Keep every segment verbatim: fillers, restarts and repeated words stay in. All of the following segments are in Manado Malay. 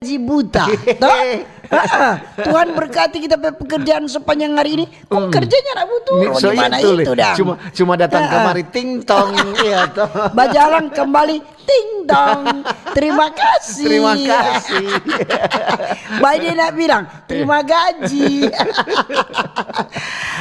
gaji buta, toh? Heeh. Tuhan berkati kita pe pekerjaan sepanjang hari ini. Kong kerjanya ndak butuh. Ni, so gimana itu, itu, dang? Cuma, cuma datang kamari, ting tong, iya, toh. Bajalang kembali, ting tong. Terima kasih. Terima kasih. Bae dia ndak bilang, "Terima gaji."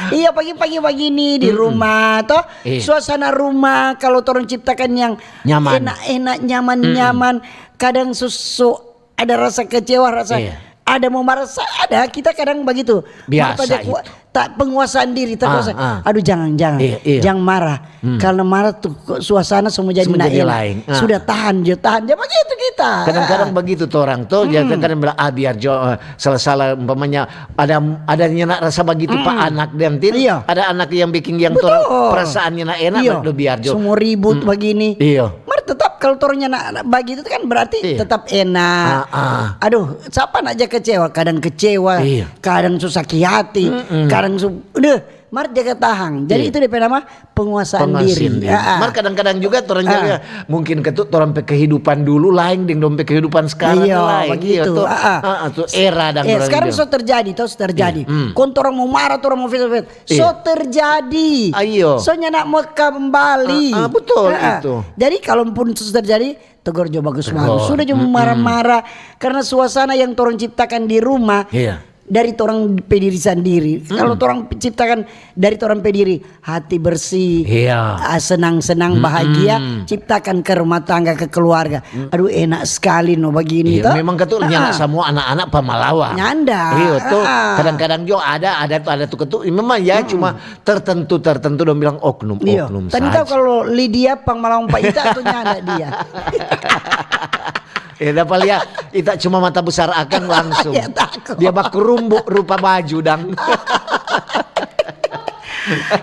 Iya, pagi-pagi bagini di rumah, toh. Iya. Suasana rumah, kalau torang ciptakan yang enak-enak, nyaman-nyaman, kadang susu ada rasa kecewa, rasa ada mau marah, sa-, ada. Kita kadang bagitu. Biasa itu. Mar-, tak penguasaan diri, tak kuasa. Ah, ah. Aduh, jangan, jangan. Iya, iya. Jangan marah. Karena marah tuh kok suasana semua jadi ndak enak. Semua jadi lain. Ah. Sudah tahan jo, tahan jo. Begitu kita. Kadang-kadang begitu tuh orang tuh, ya, kadang bilang, "Ah, biar jo, eh, salah-salah." Umpamanya ada, ada nyanda rasa bagitu pa anak dan tin. Iya. Ada anak yang bikin yang torang perasaannya ndak enak, aduh, biar jo. Semua ribut begini. Iya. Mar tetap kalau torangnya ndak bagitu kan berarti tetap enak. Ah, ah. Aduh, sapa ndak ja kecewa? Kadang kecewa, kadang so saki hati, kadang so, deh, mar jaga tahang. Jadi itu depe nama penguasaan diri. Penguasaan diri. Ah, ah. Mar kadang-kadang juga torang jaga mungkin ke tu torang pe kehidupan dulu lain deng dong pe kehidupan sekarang lain. Iya, begitu. Iya, tu. Ah, ah. Ah, ah, tu era dang. Eh, sekarang so terjadi, toh, so terjadi. Iya. Kong torang mau marah, torang mau fitnah, so terjadi. Ayo. So nyanda mo kembali. Ah, ah, betul itu. Jadi, kalaupun su terjadi, tegur jo bagus-bagus. Sudah jo marah-marah. Karena suasana yang torang ciptakan di rumah, dari torang pe diri sandiri. Kalau torang ciptakan dari torang pe diri, hati bersih, ah, senang-senang, bahagia, ciptakan ke rumah tangga, ke keluarga. Aduh, enak skali no bagini, toh. Iya, memang katu nyanda samua anak-anak pamalawa. Nyanda. Iyo, toh. Ah. Kadang-kadang jo ada, ada tu, ada tu katu. Memang ya, cuma tertentu-tertentu dong bilang oknum-oknum saja. Iyo. Tadi tau kalau Lydia pamalawa pa ita atau nyanda dia? Eh, dapa lia, ita cuma mata besar akang langsung. Ya, takut. Dia baku rumbu rupa baju, dang.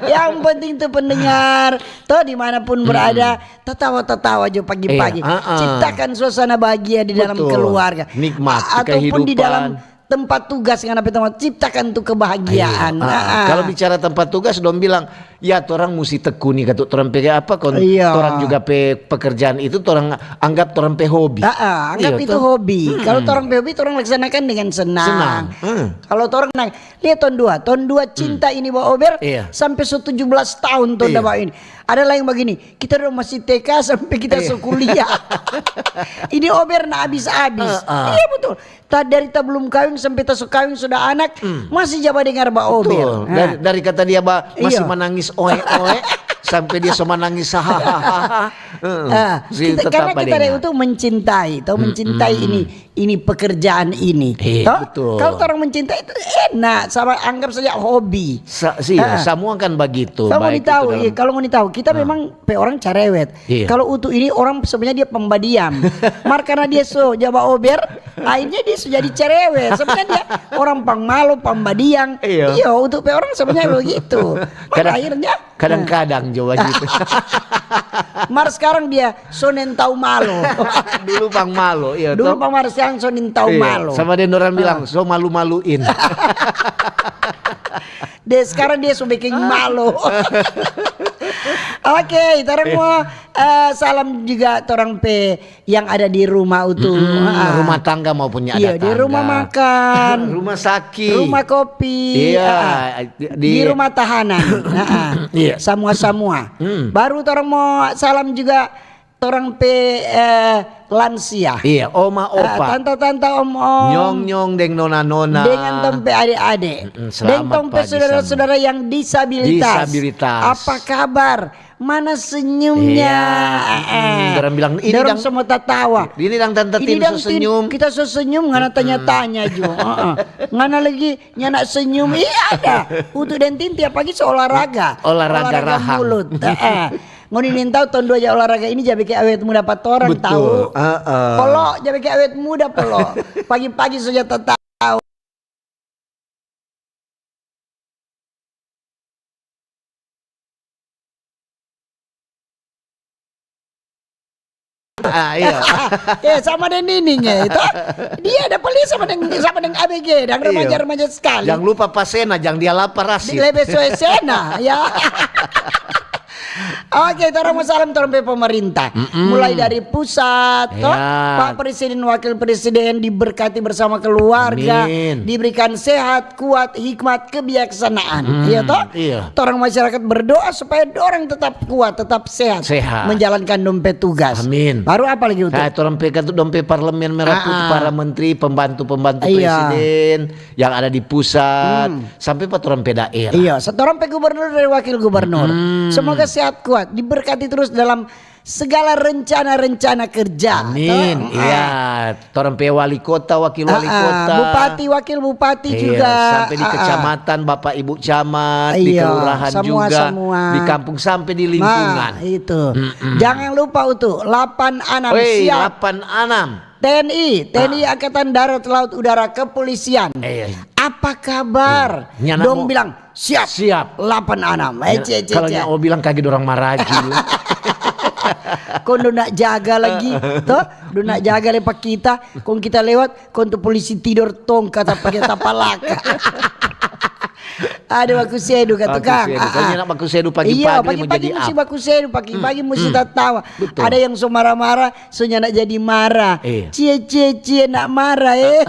Yang penting tu pendengar, toh, dimanapun berada, tatawa-tatawa jo pagi-pagi. Iya, ah, ah. Ciptakan suasana bahagia di dalam keluarga. Betul. Nikmat kehidupan. Ataupun di dalam tempat tugas ngana pe tempat, ciptakan tu kebahagiaan. Iya, ah, ah. Kalau bicara tempat tugas, dong bilang, ya, torang musti tekuni katu torang pe apa, kon-, torang juga pe pekerjaan itu torang anggap torang pe hobi. Ah, ah, anggap itu hobi. Kalau torang pe hobi, torang laksanakan dengan senang. Senang. Kalau torang nang, lia tong dua, tong dua cinta ini baober sampe so tujuh belas tahun tong da bawa ini. Ada lagi yang bagini, kita dong masih T K sampe kita so kuliah. Ini ober na abis-abis. Ah, ah. Iya, betul. Ta-, dari ta belum kaweng sampe ta so kaweng, so da anak, masih ja badengar baober. Betul. Dari, dari kata dia ba-, masih manangis oe-oe, sampe dia so manangis hahaha. Heeh. Ah, kita, karena kita itu mencintai, tau, mencintai ini, ini pekerjaan ini. Iya, betul. Kalau orang mencintai itu enak, sama anggap saja hobi. Sa-, si-, samua kan bagitu, baik itu dalam. Kalau ngoni tahu, iya, kalau ngoni tahu, kita memang pe orang carewet. Iya. Kalau Utu ini orang sebenarnya dia pembadiang. Mar karena dia so ja baober, akhirnya dia so jadi cerewet. Sebenarnya dia orang pangmalu, pambadiang. Iya. Iya, Utu pe orang sebenarnya begitu. Mar akhirnya, kadang-kadang jo bagitu. Mar sekarang dia so nintau malu. Dulu pangmalu, iya. Dulu toh? Pangmalu, sekarang so nintau malu. Iya, sama deng orang bilang, so malu-maluin. Deh, sekarang dia so bikin malu. Oke, torang mo, eh, salam juga torang pe yang ada di rumah Utu. Mm-mm, rumah tangga maupun ada tangga. Iya, di rumah makan, rumah sakit, rumah kopi, iya, di rumah tahanan. Iya. Samua-samua. Baru torang mo salam juga torang pe, eh, lansia. Iya, oma, opa. Ah, tanta-tanta, om-om. Nyong-nyong deng nona-nona. Dengan tong pe ade-ade. Mm-mm, selamat pagi, selamat. Deng tong pe sudara-sudara yang disabilitas. Disabilitas. Apa kabar? Mana senyumnya? Iya. Ah, ah. Mm-mm, dorang bilang, "Ini dorang dang, semua tatawa. Ini dang tanta Tin so senyum." Kita so senyum, ngana tanya-tanya jo. Ah, ah. Ngana lagi nyanda senyum. Iya, ada. Utu deng Tin tiap pagi so olahraga. Olahraga rahang. Olahraga mulut. Ah, ah. Ngoni nintau tong dua ja olahraga ini ja beking awet muda pa torang, tau. Betul. Heeh. Polo, ja beking awet muda, polo. Pagi-pagi so ja tatau. Ah, iya. Eh, sama deng Nining, eh, itu. Dia ada peli sama deng, sama deng A B G, dang remaja-remaja sekali. Jang lupa Pasena, jang dia lapar rasip. Di lebe soe sena, ya. Oke, torang mo salam torang pe pemerintah. Mm-mm. Mulai dari pusat, toh, ya. Pak Presiden, Wakil Presiden diberkati bersama keluarga, amin. Diberikan sehat, kuat, hikmat, kebijaksanaan. Mm, iya, toh? Iya. Torang masyarakat berdoa supaya dorang tetap kuat, tetap sehat, sehat. Menjalankan dong pe tugas. Amin. Baru apa lagi, Utu? Nah, torang pe kan tu dong pe parlemen merah putih, ah, ah. Para menteri, pembantu-pembantu, iya, presiden yang ada di pusat, hmm, sampai pa torang pe daerah. Iya, torang pe gubernur dan wakil gubernur. Hmm. Semoga sehat kuat, diberkati terus dalam segala rencana-rencana kerja. Amin. Toh? Iya, ah. Torang pe wali kota, wakil wali, ah, ah, kota. Bupati, wakil bupati, iya, juga. Sampai di, ah, ah, kecamatan, bapak ibu camat, di, iya, kelurahan semua, juga, semua. Di kampung sampai di lingkungan. Nah, itu. Mm-mm. Jangan lupa, Utu, delapan enam. Woi, siap. Delapan enam. T N I, T N I, ah, Angkatan Darat, Laut, Udara, Kepolisian. Eh, iya. Apa kabar? Hmm. Nyanda dong mo bilang, "Siap." Siap. Delapan enam. Eh, nyanda, cie, cie, kalau cie. Nyanda mo bilang kage dorang marajil. Kong dong nak jaga lagi, toh? Dong nak jaga lagi pa kita. Kong kita lewat, kong tu polisi tidor tong kata pake tapalaka. Ada baku sedu ka tukang. Baku sedu. Ah, ah. Kayaknya nak baku sedu pagi-pagi. Iya, pagi-pagi musti baku sedu, pagi-pagi musti tatawa. Hmm. Betul. Ada yang so marah-marah, so nyanda jadi marah. Iya. Cie, cie, cie, nak marah, eh.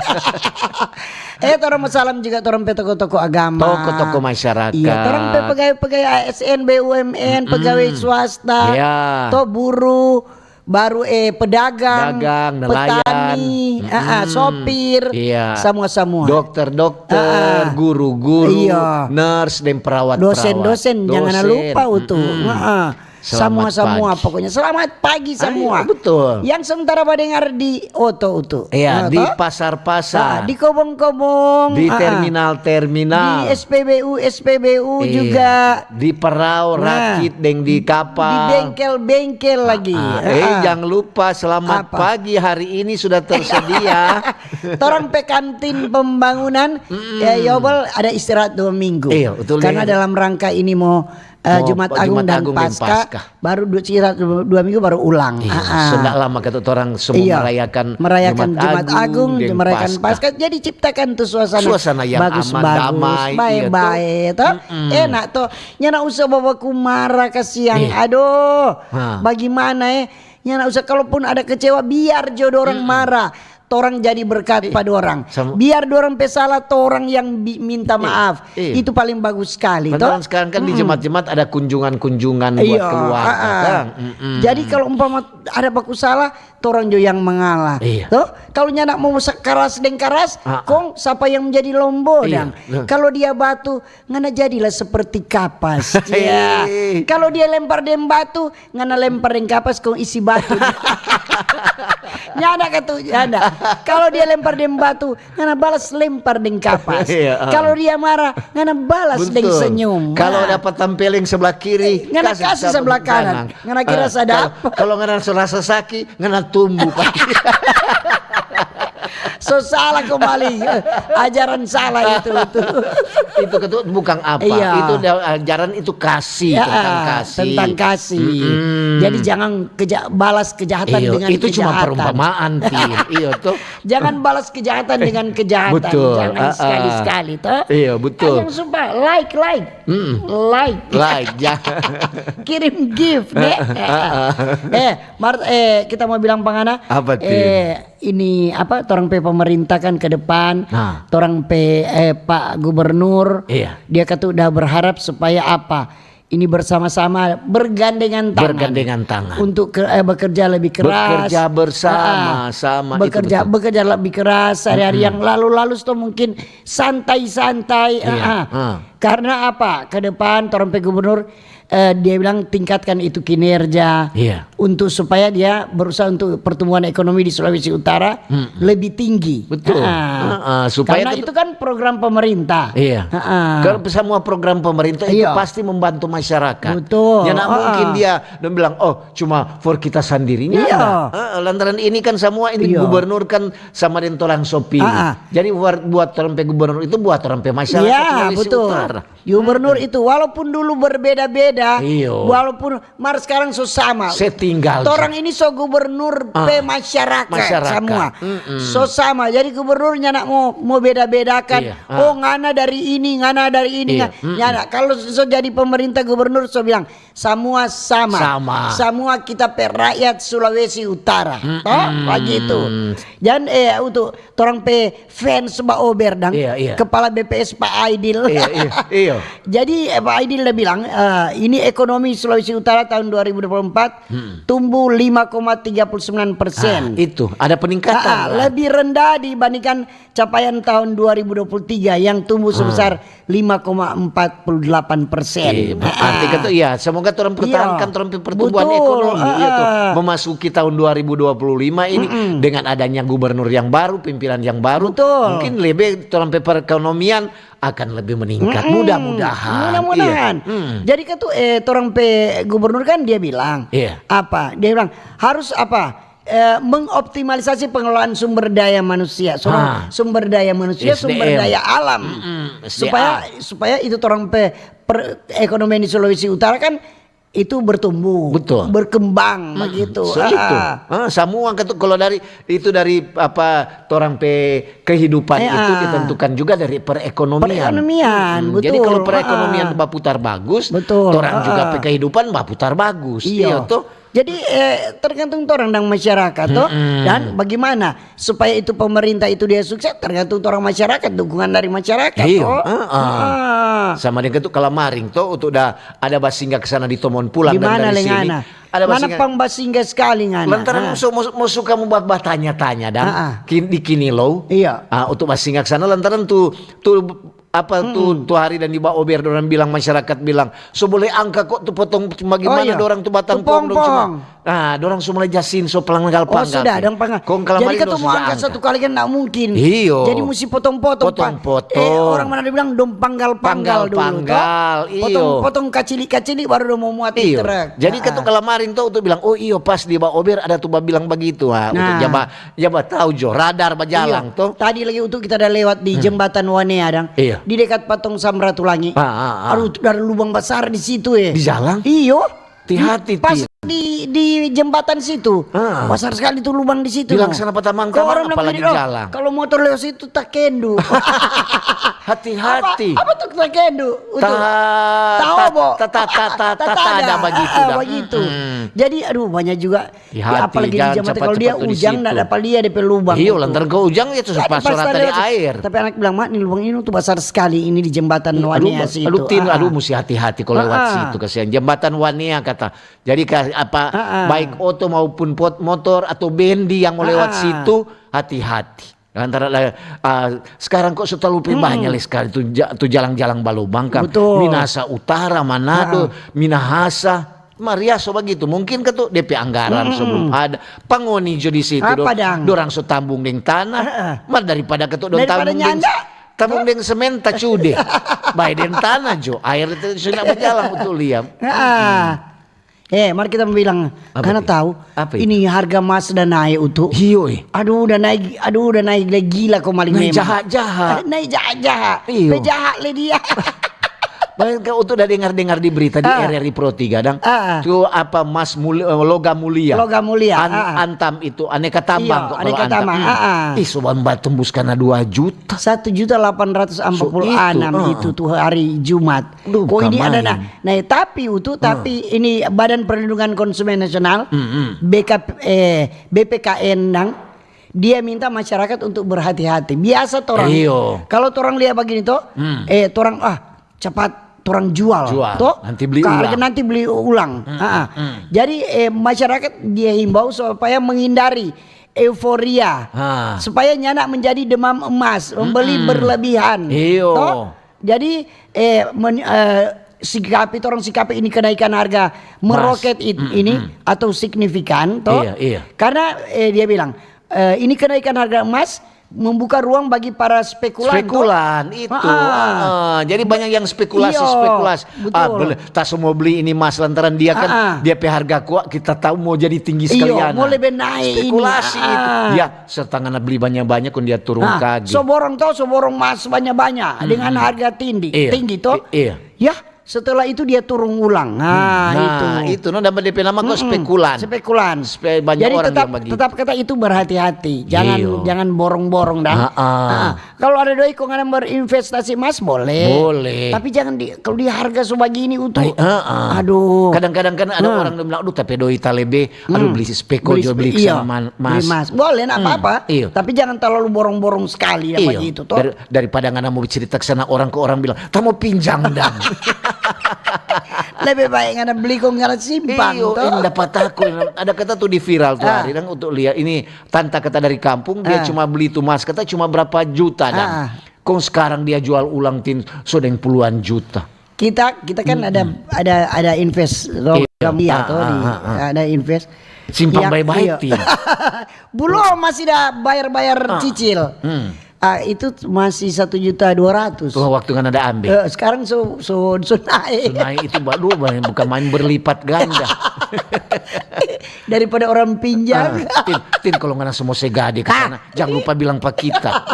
Eh, torang mo salam juga torang pe toko-toko agama. Toko-toko masyarakat. Iya, torang pe pegawai-pegawai A S N, B U M N, mm-mm, pegawai swasta, iya, to buruh, baru, eh, pedagang, dagang, nelayan, petani, mm-mm, ah, ah, sopir, iya, samua-samua. Dokter-dokter, ah, ah, guru-guru, iya, nurse, deng perawat-perawat. Dosen-dosen, jangan lupa, Utu. Mm-mm. Ah, ah. Samua-samua pokoknya. Selamat pagi samua. Ayo, betul. Yang sementara badengar di oto, Utu. Iya, ah, di pasar-pasar. Ah, di kobong-kobong. Di, ah, ah, terminal-terminal. Di S P B U, S P B U, iya, juga. Di perau, nah, rakit, deng di kapal. Di bengkel-bengkel lagi. Ah, ah. Eh, ah, jangan lupa, selamat pagi. Hari ini sudah tersedia. Torang pe kantin pembangunan, mm-mm, ya, Yobel ada istirahat dua minggu. Iya, betul. Karena deh, dalam rangka ini mo, eh, mo Jumat Agung dan Paskah, baru du-, istirahat du-, dua minggu baru ulang. Iya, ah, ah. Sudah lama kata orang semua, iya, merayakan, merayakan Jumat Agung, merayakan Paskah. Jadi ciptakan tu suasana, suasana yang bagus, aman, bagus, damai, bae-bae, iya, toh. Mm-mm. Enak, toh. Nyanda usah babaku marah, kasiang. Iya. Aduh, ha, bagimana, eh? Nyanda usah, kalaupun ada kecewa, biar jo dorang marah. Mm-mm. Torang jadi berkat pa dorang. Biar dorang pe salah, torang yang bi-, minta maaf. Iya. Itu paling bagus skali, toh? Lantaran skarang kan di jemaat-jemaat ada kunjungan-kunjungan buat keluarga, kan? Iya, ah, ah. Mm-mm. Jadi, kalo umpama ada baku salah, torang jo yang mangalah, toh? Iya. Kalo nyanda mo sa-, karas deng karas, ah, ah, kong sapa yang jadi lombo dang? Iya. Kalo dia batu, ngana jadilah seperti kapas. Ya. Hei. Kalo dia lempar deng batu, ngana lempar deng kapas kong isi batu. Nyanda katu, nyanda. Kalo dia lempar deng batu, ngana balas lempar deng kapas. Iya, ah. Kalo dia marah, ngana balas deng senyum. Betul. Kalo dapa tampeleng sebelah kiri, ngana kasi sebelah kanan. Ngana kira sadapa. Kalo, kalo ngana so rasa saki, ngana tumbu pake. So salah kembali. Ajaran salah itu, itu. Itu, itu bukang apa. Iya. Itu da-, ajaran itu kasih, ya, tentang kasih. Tentang kasih. Mm-mm. Jadi jangan keja-, balas kejahatan dengan kejahatan. Iyo, itu cuma perumpamaan, Pin. Iyo, toh. Jangan balas kejahatan dengan kejahatan. Betul. Jangan, ah, ah, sekali-sekali, toh. Iyo, betul. Ah, yang sumpah, like, like. Mm-mm. Like. Like, ya. Kirim gift, deh. Ah, ah. Eh, Mar-, eh, kita mo bilang pa ngana. Apa, Tin? Eh, ini apa, torang pe pemerintah kan ke depan, nah, torang pe, eh, Pak Gubernur, iya, dia katu udah berharap supaya apa? Ini bersama-sama, bergandengan tangan. Bergandengan tangan. Untuk ke-, eh, bekerja lebih keras. Bekerja bersama-sama, ah, itu bekerja, betul, bekerja lebih keras, hari-hari yang lalu-lalu, atau mungkin santai-santai, iya, ah, ah. Karena apa? Ke depan, torang pe gubernur, eh, dia bilang tingkatkan itu kinerja, iya, untuk supaya dia berusaha untuk pertumbuhan ekonomi di Sulawesi Utara lebih tinggi. Betul. Ah. Ah, ah, supaya karena itu kan program pemerintah. Iya. Ah, ah. Kalau semua program pemerintah itu pasti membantu masyarakat. Betul. Ya, nggak mungkin dia, dia bilang, "Oh, cuma for kita sendirinya." Iya. Nggak. Ah, ah, lantaran ini kan semua ini gubernur kan sama deng torang sopir. Ah, ah. Jadi buat, buat torang pe gubernur itu buat torang pe masyarakat Sulawesi Utara. Gubernur itu, walaupun dulu berbeda-beda, Iyo. Walaupun mar sekarang so sama. Se tinggal jo. Torang ini so gubernur Ah, pe masyarakat masyarakat. Samua. Mm-mm. So sama. Jadi gubernur nyanda mo, mo beda-bedakan. Iya. Ah. Oh, ngana dari ini, ngana dari ini. Iya. Nga-, mm-mm. Nyanda. Kalau so jadi pemerintah gubernur so bilang, samua sama. Sama. Samua kita pe rakyat Sulawesi Utara. Mm-mm. Toh? Bagitu. Dan, eh, untuk torang pe fans Ba Ober dang, Iya, iya. Kepala B P S Pak Aidil. Iya, iya, iya. Jadi, eh, Pak Aidil dia bilang, eh, ini ekonomi Sulawesi Utara tahun dua ribu dua puluh empat Hmm. tumbuh lima koma tiga puluh sembilan persen. Ah, itu, ada peningkatan, Ah, ah, kan? Lebih rendah dibandingkan capaian tahun dua ribu dua puluh tiga yang tumbuh Ah. sebesar lima koma empat puluh delapan persen. Eh, berarti Ah. kata, iya, semoga torang Iya. pertahankan torang pe pertumbuhan Betul. ekonomi, iya toh, Ah. memasuki tahun dua ribu dua puluh lima ini Mm-mm. dengan adanya gubernur yang baru, pimpinan yang baru, Betul. mungkin lebih torang pe perekonomian akan lebih meningkat. Mm-mm. Mudah-mudahan. Mudah-mudahan. Iya. Mm. Jadi kan tuh, eh, torang pe gubernur kan dia bilang, Iya. apa? Dia bilang, harus apa? Eh, mengoptimalisasi pengelolaan sumber daya manusia. Sumber, Ah. sumber daya manusia, S D M. Sumber daya alam. Mm-mm, S D A. Supaya, supaya itu torang pe perekonomian di Sulawesi Utara kan itu bertumbuh, Betul. berkembang, Mm-mm. begitu. So, itu. Ah. Ah, semua ketu-, kalau dari, itu dari apa, torang pe kehidupan Eh, itu ah. ditentukan juga dari perekonomian. Perekonomian, Mm-mm. Jadi betul. kalau perekonomian Ah. baputar bagus, Betul. torang juga Ah. pe kehidupan baputar bagus. Iya. Iya, toh? Jadi, eh, tergantung torang dang masyarakat, toh. Mm-mm. Dan bagaimana supaya itu pemerintah itu dia sukses, tergantung torang masyarakat, dukungan dari masyarakat, Iyo, toh. Heeh. Heeh. Sama deng ketu kalamaring, toh, untuk da ada basingga ke sana di Tomon pulang Di dan mana dari leng sini, ngana? Ada Ngana basingga. pang basingga sekali ngana. Lantaran Ah. so, mo, mo suka mo ba-, batanya-tanya, dang. Ah, ah. Kin-, di Kinilou. Iya. Ah, untuk basingga ke sana, lantaran tu, tu apa tu, Mm-mm. tu hari dan di Ba Ober, dorang bilang, masyarakat bilang, "So boleh angka kok tu potong, bagaimana Oh, iya. dorang tu batang Tu pohong dong cuma." pong-pong. Ah, dorang so mulai jasin, so panggal-panggal. Oh, sudah, dong panggal. Kong Jadi kalamari katu dong mo sudah angka angka. satu kali kan ndak mungkin. Iyo. Jadi musti potong-potong, Pak. Potong-potong. Eh, orang mana dia bilang dong panggal-panggal dulu, toh. Panggal-panggal, iyo. Potong, potong kacili-kacili baru dong mo muat di Iyo. truk. Jadi Ah, katu ah. kalamarin toh tu bilang, "Oh iyo, pas di Ba Ober ada tu babilang bagitu." Ah, untuk Nah. jaba, jaba tau jo, radar bajalang Iyo. toh. Tadi lagi untuk kita ada lewat di Hmm. jembatan Wanea, dang. Iyo. Di dekat patung Samratulangi. Ah, ah, ah. Aduh, ada lubang basar di situ, eh. Di jalang? Iyo. Hati-hati, Di, pas Tin. di, di jembatan situ. Ah. Basar sekali tu lubang di situ, Bilang no. sana pa tamang-tamang, Kong orang bilang apalagi begini, "Oh, jalang." kalau motor lewat situ, takendu." Hati-hati. Apa, apa tu takendu? Untuk Ta-, taobo. ta-, ta-, ta-, ta-, ta-, Tatada. ada bagitu Ah, dah. bagitu. Mm-mm. Jadi, aduh, banyak juga. Hati-hati, Ya, apalagi di jangan jembatan, kalau dia cepat-cepat tu di ujang, situ. ndak dapat lia depe lubang Iyo, itu. lantaran ke ujang, ya, tu Jadi, pas pas orang tadi tadi lewat situ, air. tapi anak bilang, "Mak, ni lubang ini tu basar sekali, ini di jembatan Ih, Wanea aduh, situ." aduh, Tin, Ah, aduh, ah. musti hati-hati kalau lewat Ah, ah. situ, kasihan. Jembatan Wanea, kata. Jadi, ka-, apa, Ah, ah. baik oto maupun pot-, motor atau bendi yang mau lewat Ah, ah. situ, hati-hati. Lantaran, ah, sekarang kok so talalu pe Mm-mm. banya le skali tu ja-, tu jalang-jalang balobang kang. Betul. Minahasa Utara, Manado, Ah, ah. Minahasa. Mar ya so bagitu. Mungkin katu depe anggaran so belum Mm-mm. ada. Pa ngoni jo di situ Apa do-, dang? dorang so tambung deng tanah. Ah, ah. Mar daripada katu dong Daripada tambung deng, nyanda. tambung deng semen, tacude. Bae deng tanah jo. Aer itu so nda bajalang, betul, Liam? Ah, ah. Eh, mari kita bilang, Apa karena itu? tahu Apa itu? ini harga emas udah naik, Utu. Iyo, eh. Aduh, udah naik, aduh, udah naik lagi gila kau maling Naik memang. jahat-jahat. Naik jahat-jahat. Iyo. Pe jahat le dia. Bayangkan, Utu udah dengar-dengar di berita di Ah. R R I Pro tiga, dang. Ah, ah. Tu apa, emas muli-, eh, logam mulia. Logam mulia, An-, ah, ah. Antam itu, aneka tambang Iyo, kok kalau aneka Antam. tambang, Hmm. ah, ah. Ih, so bamba tembus karena dua juta. Satu juta delapan ratus empat puluh enam So, itu, ah. itu tuh hari Jumat. Duh, Kok ini ada, kamain. nah, nah, tapi, Utu, Ah. tapi ini Badan Perlindungan Konsumen Nasional, Mm-mm. B K, eh, B P K N, dang, dia minta masyarakat untuk berhati-hati. Biasa torang, Iyo. kalau torang lihat begini toh, Hmm. eh, torang, ah, cepat torang jual, Jual. toh? Nanti beli Ka-, ulang. nanti beli ulang. Hmm, Ah, ah. hmm. Jadi, eh, masyarakat dia himbau supaya menghindari euforia. Ah. Supaya nyanda menjadi demam emas, membeli Mm-mm. berlebihan. Iyo. Toh? Jadi, eh, men-, eh, sikapi, torang sikapi ini kenaikan harga Mas. meroket it-, Mm, ini mm. atau signifikan, toh? Iya, iya. Karena, eh, dia bilang, eh, ini kenaikan harga emas membuka ruang bagi para spekulan, toh? Spekulan, itu. Ah, ah. Ah, jadi banyak yang spekulasi, Iyo, spekulasi. Ah, betul. beli, ta so mo bli ini emas lantaran dia kan, Ah, ah. dia pe harga kuat, kita tahu mo jadi tinggi Iyo, sekalian. mo lebe nae ini. Spekulasi Ah, itu. ah. Ya, serta ngana bli banya-banya, kong dia turung Ah, kage. so borong to, so borong mas banya-banya Hmm, dengan hmm. harga tinggi, Iya, tinggi to. i-, iya. Ya, Setelah itu dia turun ulang. Nah, itu. Nah, itu, no, dan depe nama kok spekulan. Spekulan. Spe-, banyak orang tetap, bilang begitu. Jadi tetap kata itu berhati-hati. Jangan, jangan borong-borong dang. Ah, ah. Ah, kalau ada doi kong ada berinvestasi emas, boleh. Boleh. Tapi jangan di, kalau di harga so bagini, Utu. Ai, ah, ah. Aduh. Kadang-kadang kan ada orang bilang, "Aduh, tapi doi talebe." Aduh, beli speko jo, beli spe-, beli mas. Boleh, ndak apa-apa. Iyo. Tapi jangan terlalu borong-borong sekali, apa gitu, toh. Dari, daripada ngana mo cerita ke sana, orang ke orang bilang, "Ta mo pinjang dang." Lebe bae ngana beli kong ngana simpang, toh. Iyo, ini dapat aku. Ada kata tu di viral tu hari, dang, untuk lia ini tanta kata dari kampung, dia cuma beli tu mas, kata cuma berapa juta, dang. Kong sekarang dia jual ulang, Tin, so deng puluhan juta. Kita, kita kan ada, ada, ada invest, toh, iya, program dia, ah, toh, ah, di, ah, ah, ada invest. Simpan bae-bae, Tin. Belum, masih ada bayar-bayar cicil. Ah, itu masih satu juta dua ratus. Oh, waktu kan ada ambe. Eh, sekarang so, so, so naik. So naik itu, aduh, bukan main, berlipat ganda. Daripada orang pinjang. Ah, Tin, Tin, kalau ngana semua segade ke sana, jangan lupa bilang pa kita.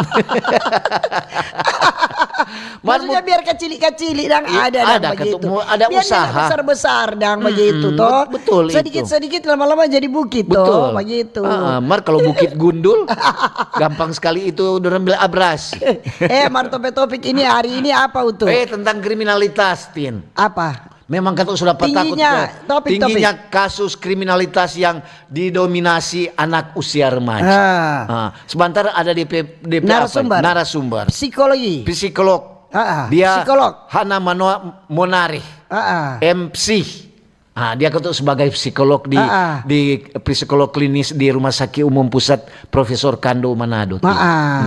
Maksudnya biar kacili-kacili dang, ada dang begitu. Ada usaha. Biar besar-besar dang begitu, toh. Betul itu. Sedikit-sedikit lama-lama jadi bukit, toh, begitu. Ah, mar kalau bukit gundul, gampang sekali itu orang bilang abrasi. Eh, mar Topik-Topik ini hari ini apa, Utu? Eh, tentang kriminalitas, Tin. Apa? Memang kata sudah patakut tingginya kasus kriminalitas yang didominasi anak usia remaja. Ah. Ah, sebentar ada depe, depe apa? Narasumber. Narasumber. Psikologi. Psikolog. Ah, ah. Dia psikolog. Hana Manoa Monari. Ah, ah. M C. Ah, dia kata sebagai psikolog di, di psikolog klinis di Rumah Sakit Umum Pusat Profesor Kando Manado. Ah, ah.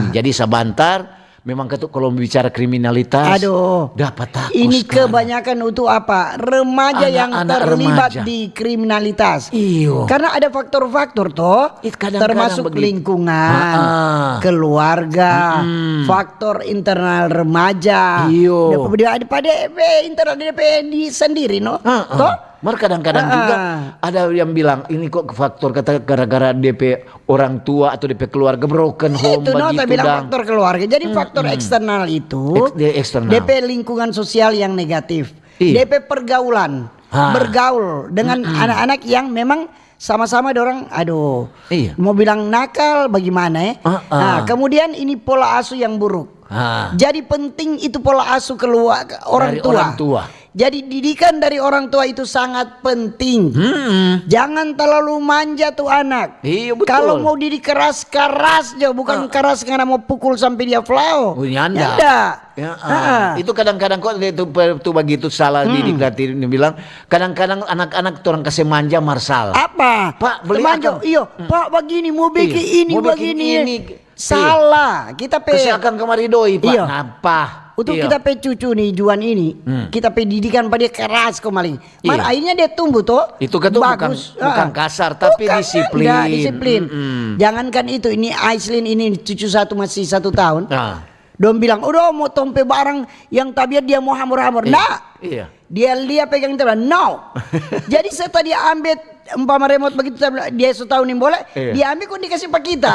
Hmm, jadi sabantar memang katu kalau bicara kriminalitas, aduh, dapat aku ini sekarang. Kebanyakan itu apa? Remaja yang terlibat di kriminalitas. Iyo. Karena ada faktor-faktor toh, termasuk lingkungan, keluarga, faktor internal remaja. Iyo. Ada pada, pada, eh, internal depe di sendiri, no? Toh? Mar kadang-kadang juga ada yang bilang, "Ini kok faktor kata gara-gara depe orang tua atau depe keluarga broken home." Itu no, ta bilang faktor keluarga. Jadi faktor eksternal itu, depe lingkungan sosial yang negatif. Iya. Depe pergaulan, bergaul dengan anak-anak yang memang sama-sama dorang, aduh, mau bilang nakal, bagaimana, eh? Nah, kemudian ini pola asuh yang buruk. Jadi penting itu pola asuh keluarga, orang tua. Jadi didikan dari orang tua itu sangat penting. Jangan terlalu manja tu anak. Iya, betul. Kalau mau didik keras, keras jo, bukan keras ngana mau pukul sampe dia flao. Oh, nyanda. Nyanda. Ya, ah. Itu kadang-kadang kok itu, itu bagitu salah didik, nanti dia bilang, kadang-kadang anak-anak orang kase manja mar salah. Apa? "Pak, beli manja, iyo, Pak, bagini, mau bikin ini, mau bikin bagini." Ini. Salah. Kita pe kase akang kamari doi, Pak. Iya. Napa? Untuk kita pe cucu nih, Juan ini, kita pe didikan pa dia keras kemarin. Mar akhirnya dia tumbuh toh. Itu kan tuh bagus. Bukan, bukan kasar, tapi disiplin. Disiplin. Jangankan itu, ini Aislin ini cucu satu masih satu tahun. Dong bilang, "Udah, mau tong pe barang yang tabiat dia mau hamor-hamor." Nda. Iya. Dia lia pegang itu, no. Jadi serta dia ambe umpama remote begitu, dia so tau nimbole, dia ambe kong dia kase pa kita.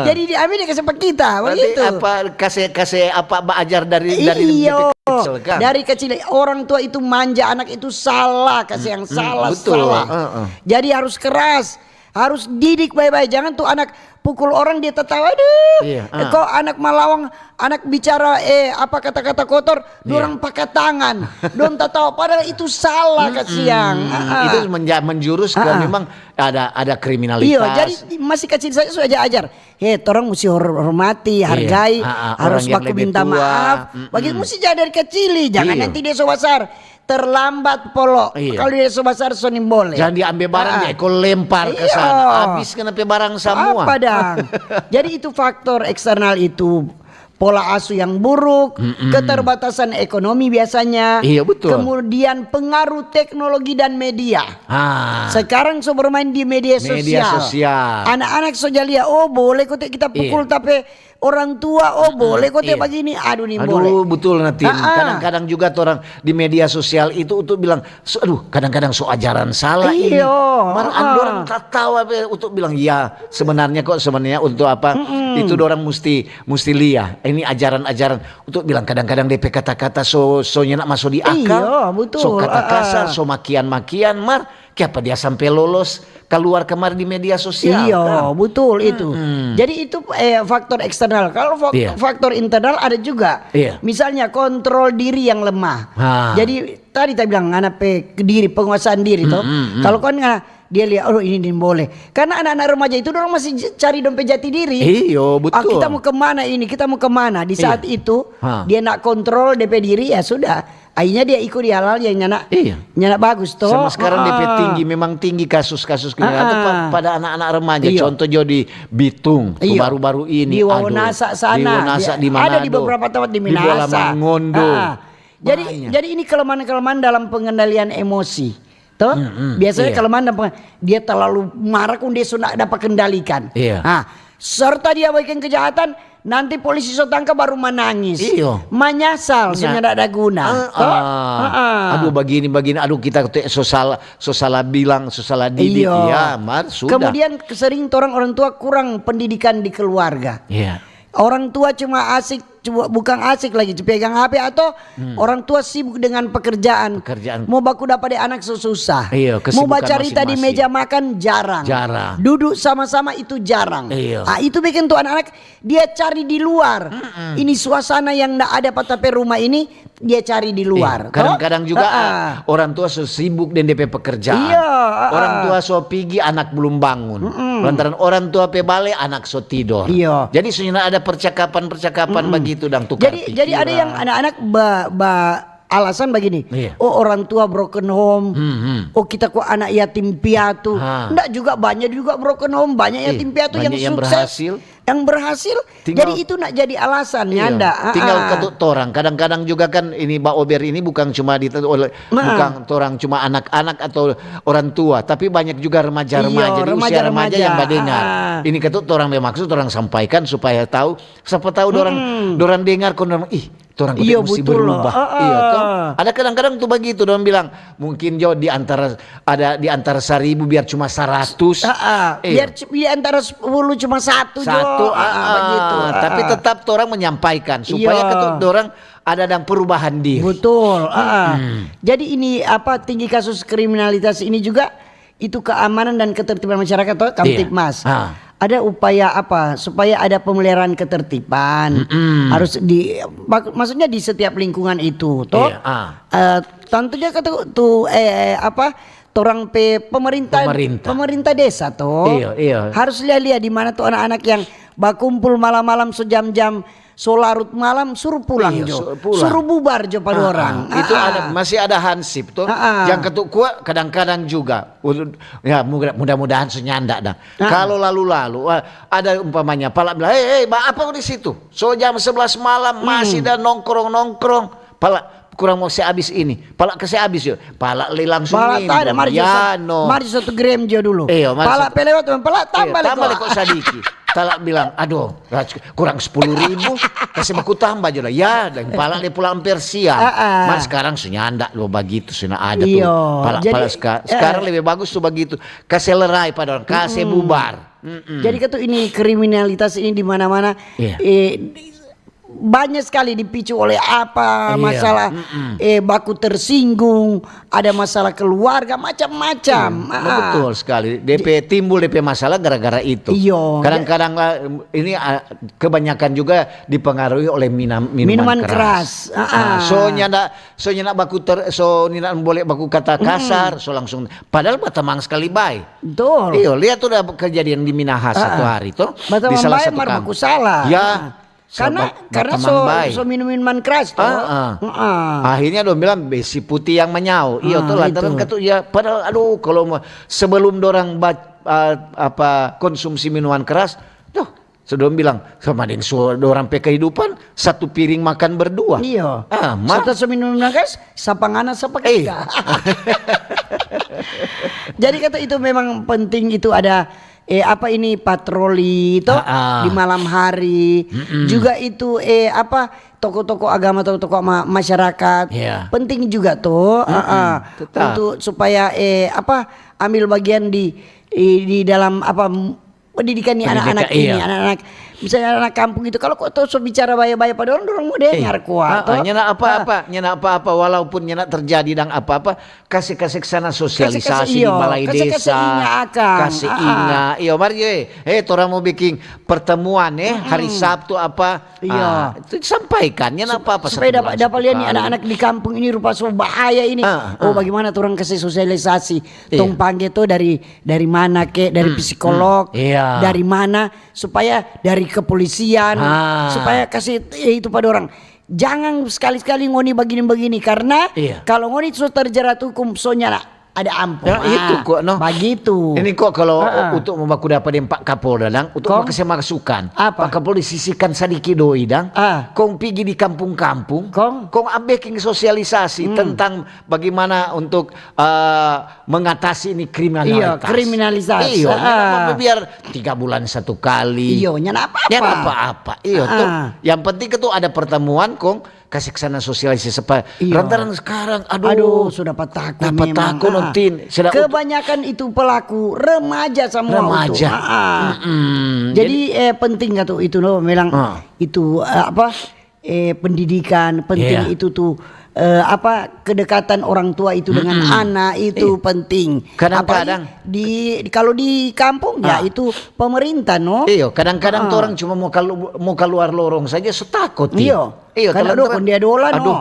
Jadi dia ambe dia kase pa kita, begitu. Apa, kase, kase apa, baajar dari, dari kecil kan? Dari kecil orang tua itu manja anak itu salah, kase yang salah, salah. Jadi harus keras. Harus didik bae-bae, jangan tu anak pukul orang dia tatawa, aduh. Iya, ah. Kong anak malawang, anak bicara, eh, apa kata-kata kotor, dorang paka tangan. Dong tatawa, padahal itu salah, kasiang. Itu menja-, menjurus ke memang ada, ada kriminalitas. Iya, jadi masih kecil saja sudah ajar. "He, torang musti hor-, hormati, hargai, harus baku minta maaf." Begitu musti jadi dari kecil, jangan nanti dia so basar. Terlambat polo. Iya. Kalau dia so basar, so nimbole. Jangan diambe barang, dia ko lempar ke sana. Habis kena pe barang samua. Apa dang? Jadi itu faktor eksternal itu, pola asuh yang buruk, keterbatasan ekonomi biasanya, iya, betul, kemudian pengaruh teknologi dan media. Sekarang so bermain di media sosial. Anak-anak so ja lia, oh, boleh kote kita pukul, tapi orang tua, oh, boleh kote bagini, aduh, nimbole. Aduh, betul, Natin. Kadang-kadang juga orang di media sosial itu untuk bilang, so, aduh, kadang-kadang so ajaran salah ini. Iyo, Mar, ah. Orang tatawa pe untuk bilang, ya, sebenarnya kok, sebenarnya untuk apa? Itu orang mesti mesti lia. Ini ajaran-ajaran untuk bilang, kadang-kadang depe kata-kata so so nyanda maso di akal. Iyo, betul, So kata ah, ah. kasar, so makian-makian, Mar. Kiapa dia sampe lolos keluar kemari di media sosial? Iyo, Kan? betul itu. Jadi itu, eh, faktor eksternal. Kalau fak- Iya. Faktor internal ada juga. Iya. Misalnya, kontrol diri yang lemah. Ah. Jadi tadi kita bilang, ngana pe diri, penguasaan diri, toh. Kalau kan ngana, dia lihat, oh, ini nimbole. Karena anak-anak remaja itu, dorang masih j- cari dong pe jati diri. Iyo, betul. Ah, kita mau kemana ini? Kita mau kemana? Di saat Iya. itu, Ha. dia nak kontrol depe diri, ya sudah. Akhirnya dia ikut di hal-hal yang nyanda, Iya. nyanda bagus, toh. Sama sekarang depe Ah. tinggi, memang tinggi kasus-kasus kriminal itu Ah. pa- pada anak-anak remaja. Iyo. Contoh jo di Bitung, tu Iyo. baru-baru ini. Di Wawonasa sana. Di Wawonasa, Di- di ada di Manado. Beberapa tempat di Di Bola Minahasa. Mangondo. Ah. Jadi, Banyak. Jadi ini kelemahan-kelemahan dalam pengendalian emosi. Toh? Mm-mm, Biasanya iya. Kelemahan dalam peng- dia terlalu marah, kong dia sudah dapat kendalikan. Iya. Ah, serta dia bikin kejahatan, nanti polisi so tangkap baru manangis. Iyo. Manyasal, Nya- sudah ada guna. Ah, Toh? ah. Ah, ah. Aduh, begini begini. Aduh, kita tu so salah, so salah bilang, so salah didik. Iyo. Ya, Mar, sudah. Kemudian sering orang orang tua kurang pendidikan di keluarga. Iya. Orang tua cuma asik, cuma, bukan asik lagi, pegang H P atau orang tua sibuk dengan pekerjaan. Pekerjaan. Mau baku dapat di anak so susah. Iya, Mau kesibukan baca cerita di masing-masing. Meja makan jarang. Jarang. Duduk sama-sama itu jarang. Iya. Ah, itu bikin tuh anak-anak dia cari di luar. Ini suasana yang ndak ada pa ta pe rumah ini, dia cari di luar. Iya, kadang-kadang Toh? juga Ah, ah. ah, orang tua so sibuk deng depe pekerjaan. Iya, ah, Orang ah. tua so pigi, anak belum bangun. Lantaran orang tua pe bale, anak so tidor. Iya. Jadi so nyanda ada percakapan-percakapan begitu dang tukar Jadi jadi ada pikiran. Yang anak-anak ba, ba alasan begini. Iya. Oh, orang tua broken home. Hmm, hmm. Oh, kita kok anak yatim piatu. Ha. Ndak juga, banyak juga broken home, banyak Iya, yatim piatu yang banyak yang sukses, berhasil. Yang berhasil. Tinggal Jadi itu nak jadi alasan, Iya. nyanda. Ah, Tinggal ah. Katu Torang. Kadang-kadang juga kan ini Ba Ober ini bukan cuma di oleh Nah. bukan orang cuma anak-anak atau orang tua, tapi banyak juga remaja-remaja. Iya, Jadi usia remaja remaja-remaja. Yang badengar. Ah. Ini Katu Torang be maksud orang sampaikan supaya tahu, siapa tahu dorang dorang dengar kon dorang, ih, torang Iya, mesti betul loh. berubah. Ah, ah. Iya toh? Ada kadang-kadang tuh begitu dorang bilang, mungkin jo di antara ada di antara seribu biar cuma seratus. Ah, ah. Iya. Biar c- di antara sepuluh cuma satu, Jo. Satu, Ah, ah, ah, begitu. Ah, tapi ah. Tetap orang menyampaikan supaya Iya. Katu Torang ada dang perubahan diri. Betul. Ah, ah. Jadi ini apa, tinggi kasus kriminalitas ini juga itu keamanan dan ketertiban masyarakat toh, Kamtibmas. Iya. Ah. Ada upaya apa supaya ada pemeliharaan ketertiban? Harus di mak- maksudnya di setiap lingkungan itu toh. Iya, ah. Eh, tentunya kata tu eh apa, torang pe pemerintah Pemerintah. Pemerintah desa toh. Iya, iya. Harus lia-lia di mana tu anak-anak yang bakumpul malam-malam sejam-jam, so larut malam, suruh pulang Iya, jo. Suruh pulang. Suruh bubar jo pa Ah, dorang. ah. Itu Ah, ada ah. Masih ada hansip tuh. Ah, ah. Yang ketuk kuat kadang-kadang juga. Udah, ya mudah- mudah-mudahan senyanda dah. Ah. Kalau lalu-lalu ah, ada umpamanya pala bilang, "Hei, hei, ba apa di situ? So jam sebelas malam masih ada nongkrong-nongkrong. Pala kurang mau se habis ini. Pala ke se habis yuk." Pala le langsung Pala minum. tak ada, mari Ya, satu, no. Mari satu gram jo dulu. Iya, mari Pala satu. pe lewat, pala tambah Iya, tambah le le kok sadiki. Tala bilang, "Aduh, kurang sepuluh ribu, kasih baku tambah jo lah." Ya, dan pala dia pulang persia. Ah, ah. Mar sekarang senyanda lo begitu, sena ada tuh. Iya, Pala, jadi, pala seka- eh, sekarang lebih bagus tuh begitu. Kasih lerai pada orang, kasih bubar. Mm-mm. Jadi kata ini kriminalitas ini di mana-mana Iya. eh, banyak sekali dipicu oleh apa Iya. masalah eh baku tersinggung, ada masalah keluarga, macam-macam. Nah, Ah. betul sekali. D P timbul D P masalah gara-gara itu. Iyo. Kadang-kadang lah, ini ah, kebanyakan juga dipengaruhi oleh minum, minuman, Minuman keras. keras. Ah, ah. Nah, so nyanda, so nyanda baku ter, so nyanda boleh baku kata kasar, so langsung. Padahal batamang sekali bae. Betul. Iyo, lihat tuh ada kejadian di Minahasa satu hari tuh. Batamang Di salah bae satu mar kamp. Baku salah. Ya. Karena Sahabat karena batamang so bae. So minum minuman keras tuh. Ah, ah. Heeh. Akhirnya dong bilang besi putih yang menyau. Iya Ah, tuh lantaran itu. Katu ya padahal aduh kalau mau sebelum dorang ba- ah, apa konsumsi minuman keras, tuh sebelum bilang sama deng so dorang pe kehidupan satu piring makan berdua. Iya. Ah, mar- Serta so minum minuman keras, sapa ngana sapa Eh. kita. Jadi kata itu memang penting itu ada eh, apa ini, patroli itu di malam hari. Juga itu, eh, apa, tokoh-tokoh agama, tokoh-tokoh ma-, masyarakat. Penting juga tuh, untuk supaya, eh, apa, ambil bagian di, di, di dalam apa, m-, pendidikan ni anak-anak ini, anak-anak, misalnya anak kampung itu, kalau kok tau so bicara baya-baya pa dorang, dorang mo dengar kwa, to. Nyanda apa-apa, nyanda apa-apa, walaupun nyanda terjadi dang apa-apa, kase-kase sana sosialisasi di balai desa, kase inga. Iyo, mari, eh, eh, torang mo biking pertemuan, eh, hari Sabtu apa, itu sampaikan, nyanda apa-apa. Supaya dapa lia ni anak-anak di kampung ini rupa so bahaya ini. Oh, bagimana torang kase sosialisasi? Tong pangge to dari, dari mana ke, dari psikolog, dari mana, supaya dari kepolisian, supaya kase, eh, itu pa dorang. Jangan skali-skali ngoni bagini-bagini, karna kalo ngoni so terjerat hukum, so nyanda ada ampung. Nah, itu kok, no. Bagitu. Ini kok kalo untuk mo baku dapa deng Pak Kapolda dang, untuk mo kase masukan. Apa? Pak Kapolda sisihkan sadiki doi dang. Kong pigi di kampung-kampung. Kong? Kong beking sosialisasi tentang bagaimana untuk, eh, mengatasi ini kriminalitas. Iyo, kriminalitas. Iyo, biar tiga bulan satu kali. Iyo, nyanda apa-apa. Nyanda apa-apa. Iyo, tuh. Yang penting itu ada pertemuan, kong kase sana sosialisasi supaya lantaran sekarang, aduh, sudah patako memang. Kebanyakan itu pelaku remaja semua itu. Jadi, eh, penting katu itu, no, memang itu, eh, apa, eh, pendidikan, penting itu tuh, eh, apa, kedekatan orang tua itu dengan anak itu penting. Kadang-kadang. Apalagi di, di, kalau di kampung, ya itu pemerintah, no? Iyo, kadang-kadang tuh orang cuma mau kalu-, mau kaluar lorong saja so takut, ti. Iyo. Iyo, karena aduh, kong dia dola, no? Aduh,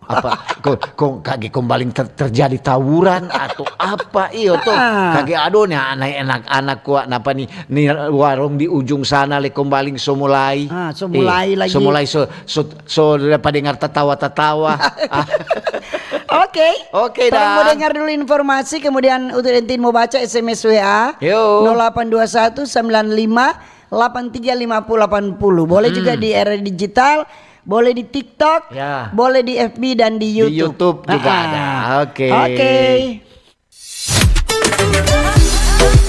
apa, kong, kong kage kombaling ter-, terjadi tawuran atau apa, iyo, tuh. Kage, aduh, ni anak-anak kwa, napa ni, ni warung di ujung sana le kombaling so mulai. Ah, so mulai lagi. So mulai, so, so, so dapa dengar tatawa-tatawa. Oke. Oke, torang mo dengar dulu informasi, kemudian untuk entin mo baca S M S W A. Yo. Nol delapan dua satu sembilan lima delapan tiga lima puluh delapan puluh. Boleh juga di R R I Digital, boleh di TikTok, boleh di F B dan di YouTube. Di YouTube juga ada. Oke. Oke.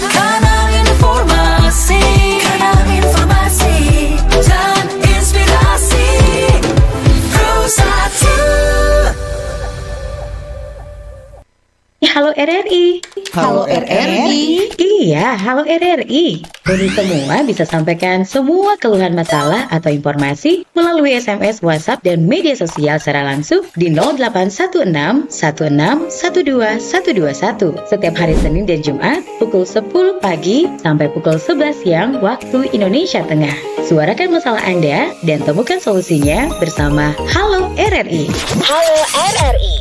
Kanal informasi, kanal informasi dan inspirasi. Pro satu. Halo R R I. Halo R R I. Iya, halo R R I. Ngoni semua bisa sampaikan semua keluhan, masalah atau informasi melalui S M S, WhatsApp, dan media sosial secara langsung di nol delapan satu enam satu enam satu dua satu dua satu setiap hari Senin dan Jumat pukul sepuluh pagi sampai pukul sebelas siang waktu Indonesia Tengah. Suarakan masalah Anda dan temukan solusinya bersama Halo R R I. Halo R R I.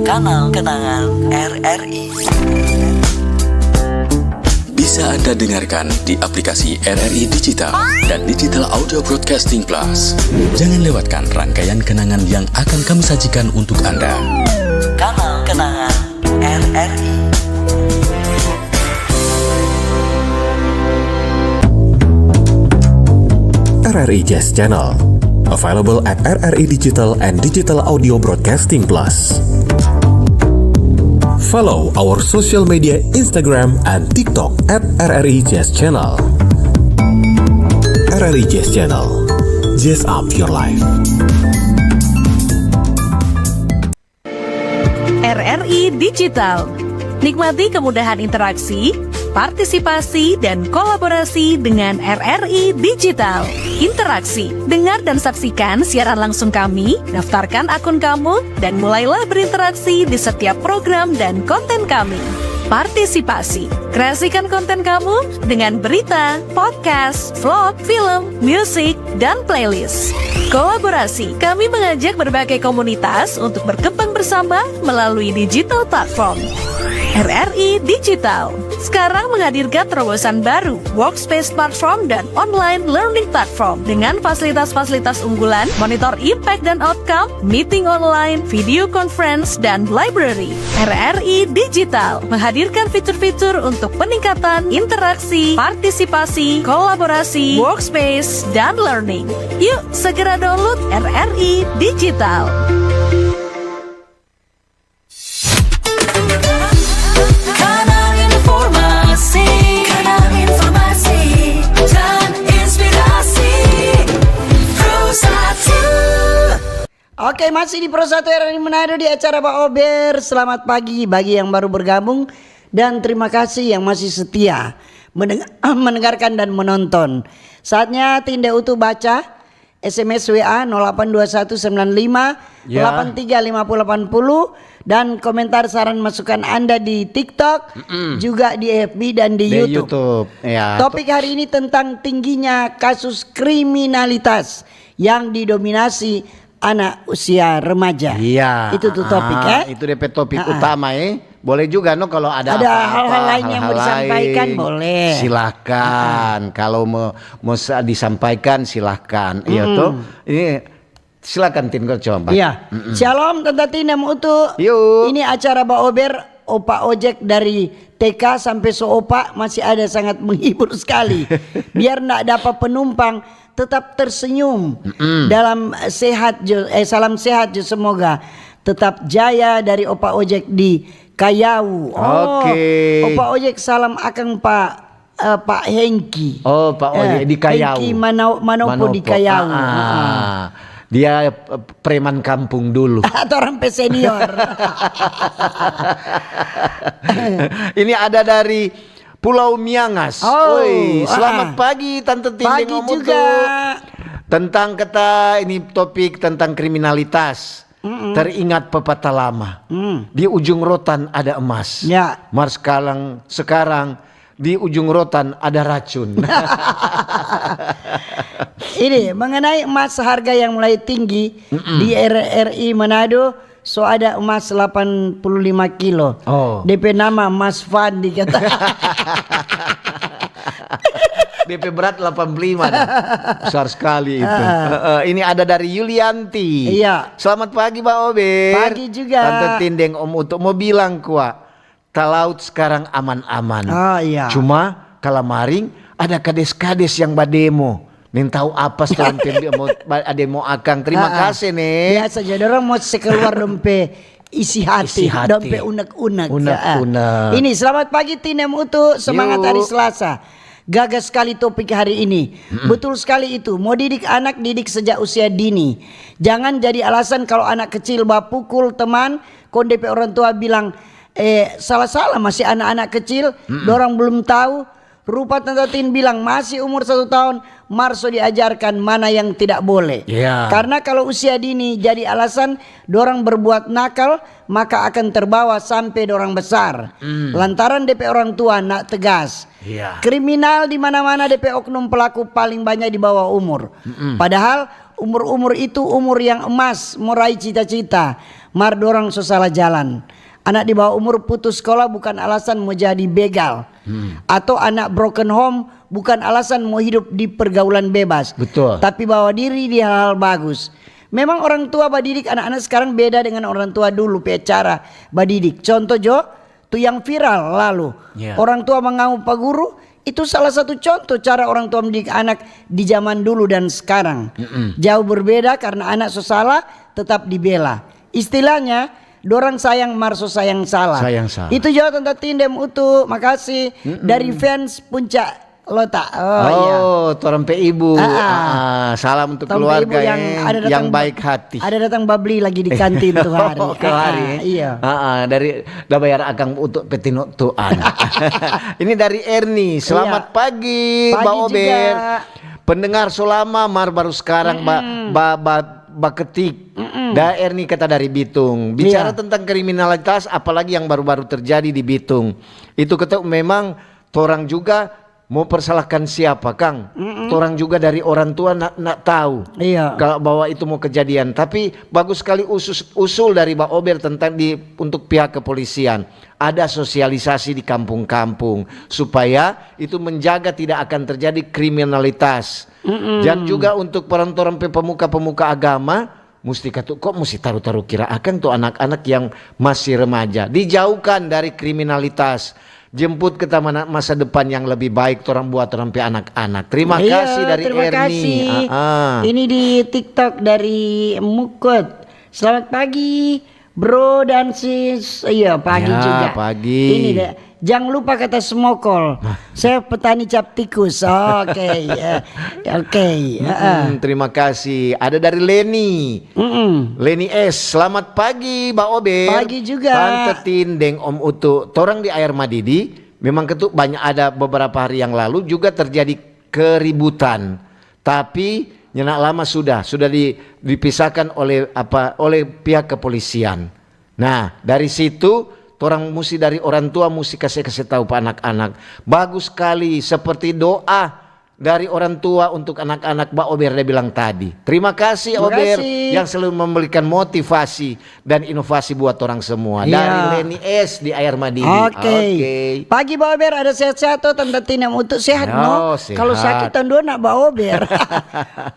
Kanal Kenangan R R I. Bisa Anda dengarkan di aplikasi R R I Digital dan Digital Audio Broadcasting Plus. Jangan lewatkan rangkaian kenangan yang akan kami sajikan untuk Anda. Kanal Kenangan R R I. R R I Jazz Channel, available at R R I Digital and Digital Audio Broadcasting Plus. Follow our social media, Instagram and TikTok at R R I Jazz Channel. R R I Jazz Channel, jazz up your life. R R I Digital. Nikmati kemudahan interaksi, partisipasi, dan kolaborasi dengan R R I Digital. Interaksi, dengar dan saksikan siaran langsung kami, daftarkan akun kamu, dan mulailah berinteraksi di setiap program dan konten kami. Partisipasi, kreasikan konten kamu dengan berita, podcast, vlog, film, musik, dan playlist. Kolaborasi, kami mengajak berbagai komunitas untuk berkembang bersama melalui digital platform. R R I Digital sekarang menghadirkan terobosan baru, workspace platform dan online learning platform dengan fasilitas-fasilitas unggulan, monitor impact dan outcome, meeting online, video conference, dan library. R R I Digital menghadirkan fitur-fitur untuk peningkatan interaksi, partisipasi, kolaborasi, workspace, dan learning. Yuk, segera download R R I Digital. Kanal informasi. Oke, masih di Pro satu R R I Manado di acara Baober. Selamat pagi bagi yang baru bergabung dan terima kasih yang masih setia meneng-, mendengarkan dan menonton. Saatnya Tinde Utu baca S M S W A nol delapan dua satu sembilan lima delapan tiga lima puluh delapan puluh dan komentar, saran, masukan Anda di TikTok, juga di F B dan di Di YouTube. YouTube, ya. Topik hari ini tentang tingginya kasus kriminalitas yang didominasi anak usia remaja. Iya. Itu tuh topik, ah, eh? Itu D P topik Ah, ah. utama, eh. Boleh juga, no, kalau ada Ada apa-apa, hal-hal lain yang mau hal-hal disampaikan, lain, boleh. Silahkan. Kalau mau, mau sa-, disampaikan, silahkan. Iya, Mm-mm. tuh. Ini, silahkan, Tin, kau coba. Iya. Mm-mm. Shalom, Tante Tin, Om Utu. Yuk. Ini acara Baober, Opa Ojek dari T K sampai so opa masih ada, sangat menghibur sekali. Biar ndak dapat penumpang, tetap tersenyum. Mm-mm. Dalam sehat jo, eh, salam sehat jo, semoga tetap jaya dari Opa Ojek di Kayau. Oh, Oke. Opa Ojek, salam akang pa, eh, Pak Hengki. Oh, Pak Ojek Eh, di Kayau. Hengki Manau-, Manopo di Manopo. Kayau. Ah, ah. Ah. Dia, eh, preman kampung dulu. Atau orang pe senior. Ini ada dari Pulau Miangas. Oh, Oi, selamat ah. pagi, Tante Tinding Pagi Om Utu. juga. Tentang kata ini topik tentang kriminalitas. Mm-mm. Teringat pepatah lama. Mm. Di ujung rotan ada emas. Ya. Mar sekarang, sekarang di ujung rotan ada racun. Ini mengenai emas harga yang mulai tinggi Mm-mm. di R R I Manado, so ada emas delapan puluh lima kilo. Oh. D P nama Mas Fandi kata. D P berat delapan puluh lima dah. Besar sekali itu. Ah. Heeh, ini ada dari Yulianti. Iya. Selamat pagi, Ba Ober. Pagi juga. Tante Tindeng, Om Utu, mau bilang kwa, talaut sekarang aman-aman. Ah, iya. Cuma kalamaring ada kades-kades yang bademo. Nintau apa sih, dong pe mo, ba-, ada mo akang. Terima Ah, ah. kasih, nih. Biasa aja, dorang mo se keluar dong pe isi hati, Isi hati. dong pe unek-unek. Unek-unek. Ah. Ini, selamat pagi, Tinem Utu. Semangat Yuk. hari Selasa. Gaga sekali topik hari ini. Mm-mm. Betul sekali itu. Mau didik anak, didik sejak usia dini. Jangan jadi alasan kalau anak kecil bapukul teman, kong de pe orang tua bilang, eh, salah-salah, masih anak-anak kecil, Mm-mm. dorang belum tahu. Rupa Tante Tin bilang, masih umur satu tahun, mar so diajarkan mana yang tidak boleh. Iya. Karena kalau usia dini jadi alasan dorang berbuat nakal, maka akan terbawa sampe dorang besar. Mm. Lantaran de pe orang tua ndak tegas. Iya. Kriminal di mana-mana, de pe oknum pelaku paling banyak di bawah umur. Mm-mm. Padahal umur-umur itu umur yang emas, mo rai cita-cita, mar dorang so salah jalan. Anak di bawah umur putus sekolah bukan alasan mo jadi begal. Hmm. Atau anak broken home bukan alasan mo hidup di pergaulan bebas. Betul. Tapi bawa diri di hal-hal bagus. Memang orang tua badidik anak-anak sekarang beda dengan orang tua dulu pe cara badidik. Contoh jo, tu yang viral lalu. Ya. Orang tua mangau pa guru, itu salah satu contoh cara orang tua mendidik anak di zaman dulu dan sekarang. Mm-mm. Jauh berbeda karena anak so salah, tetap dibela. Istilahnya, dorang sayang mar so sayang salah. Sayang salah. Itu jo, Tante Tindem Utu, makasih. Mm-mm. Dari fans Puncak Lota. Oh, iya. Oh, torang pe ibu. Ah, ah. Ah, ah. Salam untuk Torang pe keluarga ibu yang yang, ada datang yang ba-, baik hati. ada datang babli lagi di kantin tuh hari. Oh, kemari. Ah, ah, iya. Ah, ah, dari, da bayar akang untuk pe tinu tuan. Ini dari Erni. Selamat Iya. pagi, Pagi Ba Ober. juga. Pendengar so lama, mar baru sekarang ba-, Mm-mm. ba-, ba-, baketik. Mm-mm. Da Erni kata dari Bitung. Bicara Iya. tentang kriminalitas, apalagi yang baru-baru terjadi di Bitung. Itu kata memang torang juga mo persalahkan siapa, kang? Mm-mm. Torang juga dari orang tua ndak, ndak tahu Iya. kalau bahwa itu mo kejadian. Tapi bagus sekali usus-, usul dari Ba Ober tentang di, untuk pihak kepolisian. Ada sosialisasi di kampung-kampung supaya itu menjaga tidak akan terjadi kriminalitas. Mm-mm. Dan juga untuk torang-torang pe pemuka-pemuka agama, musti katu, kok musti taru-taru kira akang tu anak-anak yang masih remaja. Dijauhkan dari kriminalitas. Jemput ke taman masa depan yang lebih baik, torang buat torang pe anak-anak. Terima Iya, kasih dari terima Erni. kasih. Ah, ah. Ini di TikTok dari Mukut. Selamat pagi, Bro dan sis, iya, pagi. Ya, juga. Pagi. Ini deh, jangan lupa kata smokol. Saya petani cap tikus. Oke, ya. Oke, heeh. Mm-mm, terima kasih. Ada dari Leni. Mm-mm. Leni S, selamat pagi, Ba Ober. Pagi juga. Tante Tin deng Om Utu. Torang di Air Madidi, memang ketu banyak, ada beberapa hari yang lalu juga terjadi keributan. Tapi nyanda lama sudah, sudah di-, dipisahkan oleh apa, oleh pihak kepolisian. Nah, dari situ torang musti, dari orang tua musti kase, kase tahu pa anak-anak. Bagus skali, seperti doa dari orang tua untuk anak-anak, Ba Ober dia bilang tadi. Terima kasih, Ober, yang selalu memberikan motivasi dan inovasi buat orang semua. Iya. Dari Leni S di Air Madidi. Oke. Oke. Pagi, Ba Ober, ada sehat-sehat to, Tante Tin deng Om Utu? Sehat, no? Sehat. Kalau sakit, tong dua nak Ba Ober.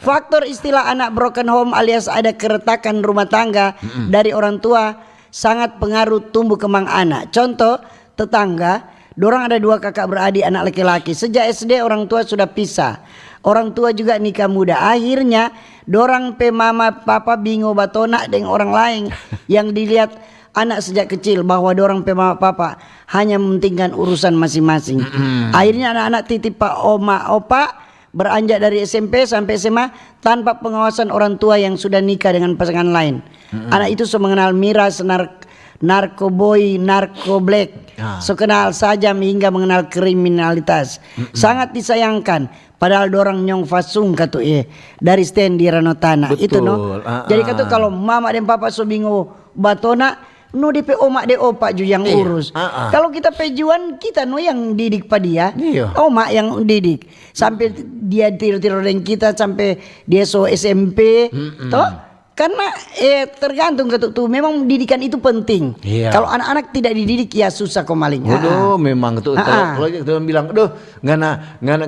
Faktor istilah anak broken home alias ada keretakan rumah tangga dari orang tua sangat pengaruh tumbuh kembang anak. Contoh, tetangga, dorang ada dua kakak beradik anak laki-laki. Sejak S D orang tua sudah pisah. Orang tua juga nikah muda. Akhirnya, dorang pe mama papa bingo batona deng orang laeng yang dilihat anak sejak kecil bahwa dorang pe mama papa hanya mementingkan urusan masing-masing. Akhirnya anak-anak titip pa oma opa, beranjak dari S M P sampe S M A tanpa pengawasan orang tua yang sudah nikah dengan pasangan lain. Anak itu so mengenal miras, nar-, narko boy, narko black. So kenal sajam hingga mengenal kriminalitas. Sangat disayangkan, padahal dorang nyong fasung katu, eh, dari stand di Rano Tana. Itu, no. Betul. Jadi katu, kalau mama deng papa so bingo batona, no, de pe oma de opa ju yang urus. Kalau kita pe juan, kita no yang didik pa dia. Iya. Oma yang didik. Sampe dia tidur-tidur deng kita, sampe dia so S M P, to? Karena, eh, tergantung katu tu, memang didikan itu penting. Iya. Kalau anak-anak tidak dididik, ya susah ko maling. Waduh, memang tu. Kalau, kalau kita bilang, "Aduh, ngana, ngana,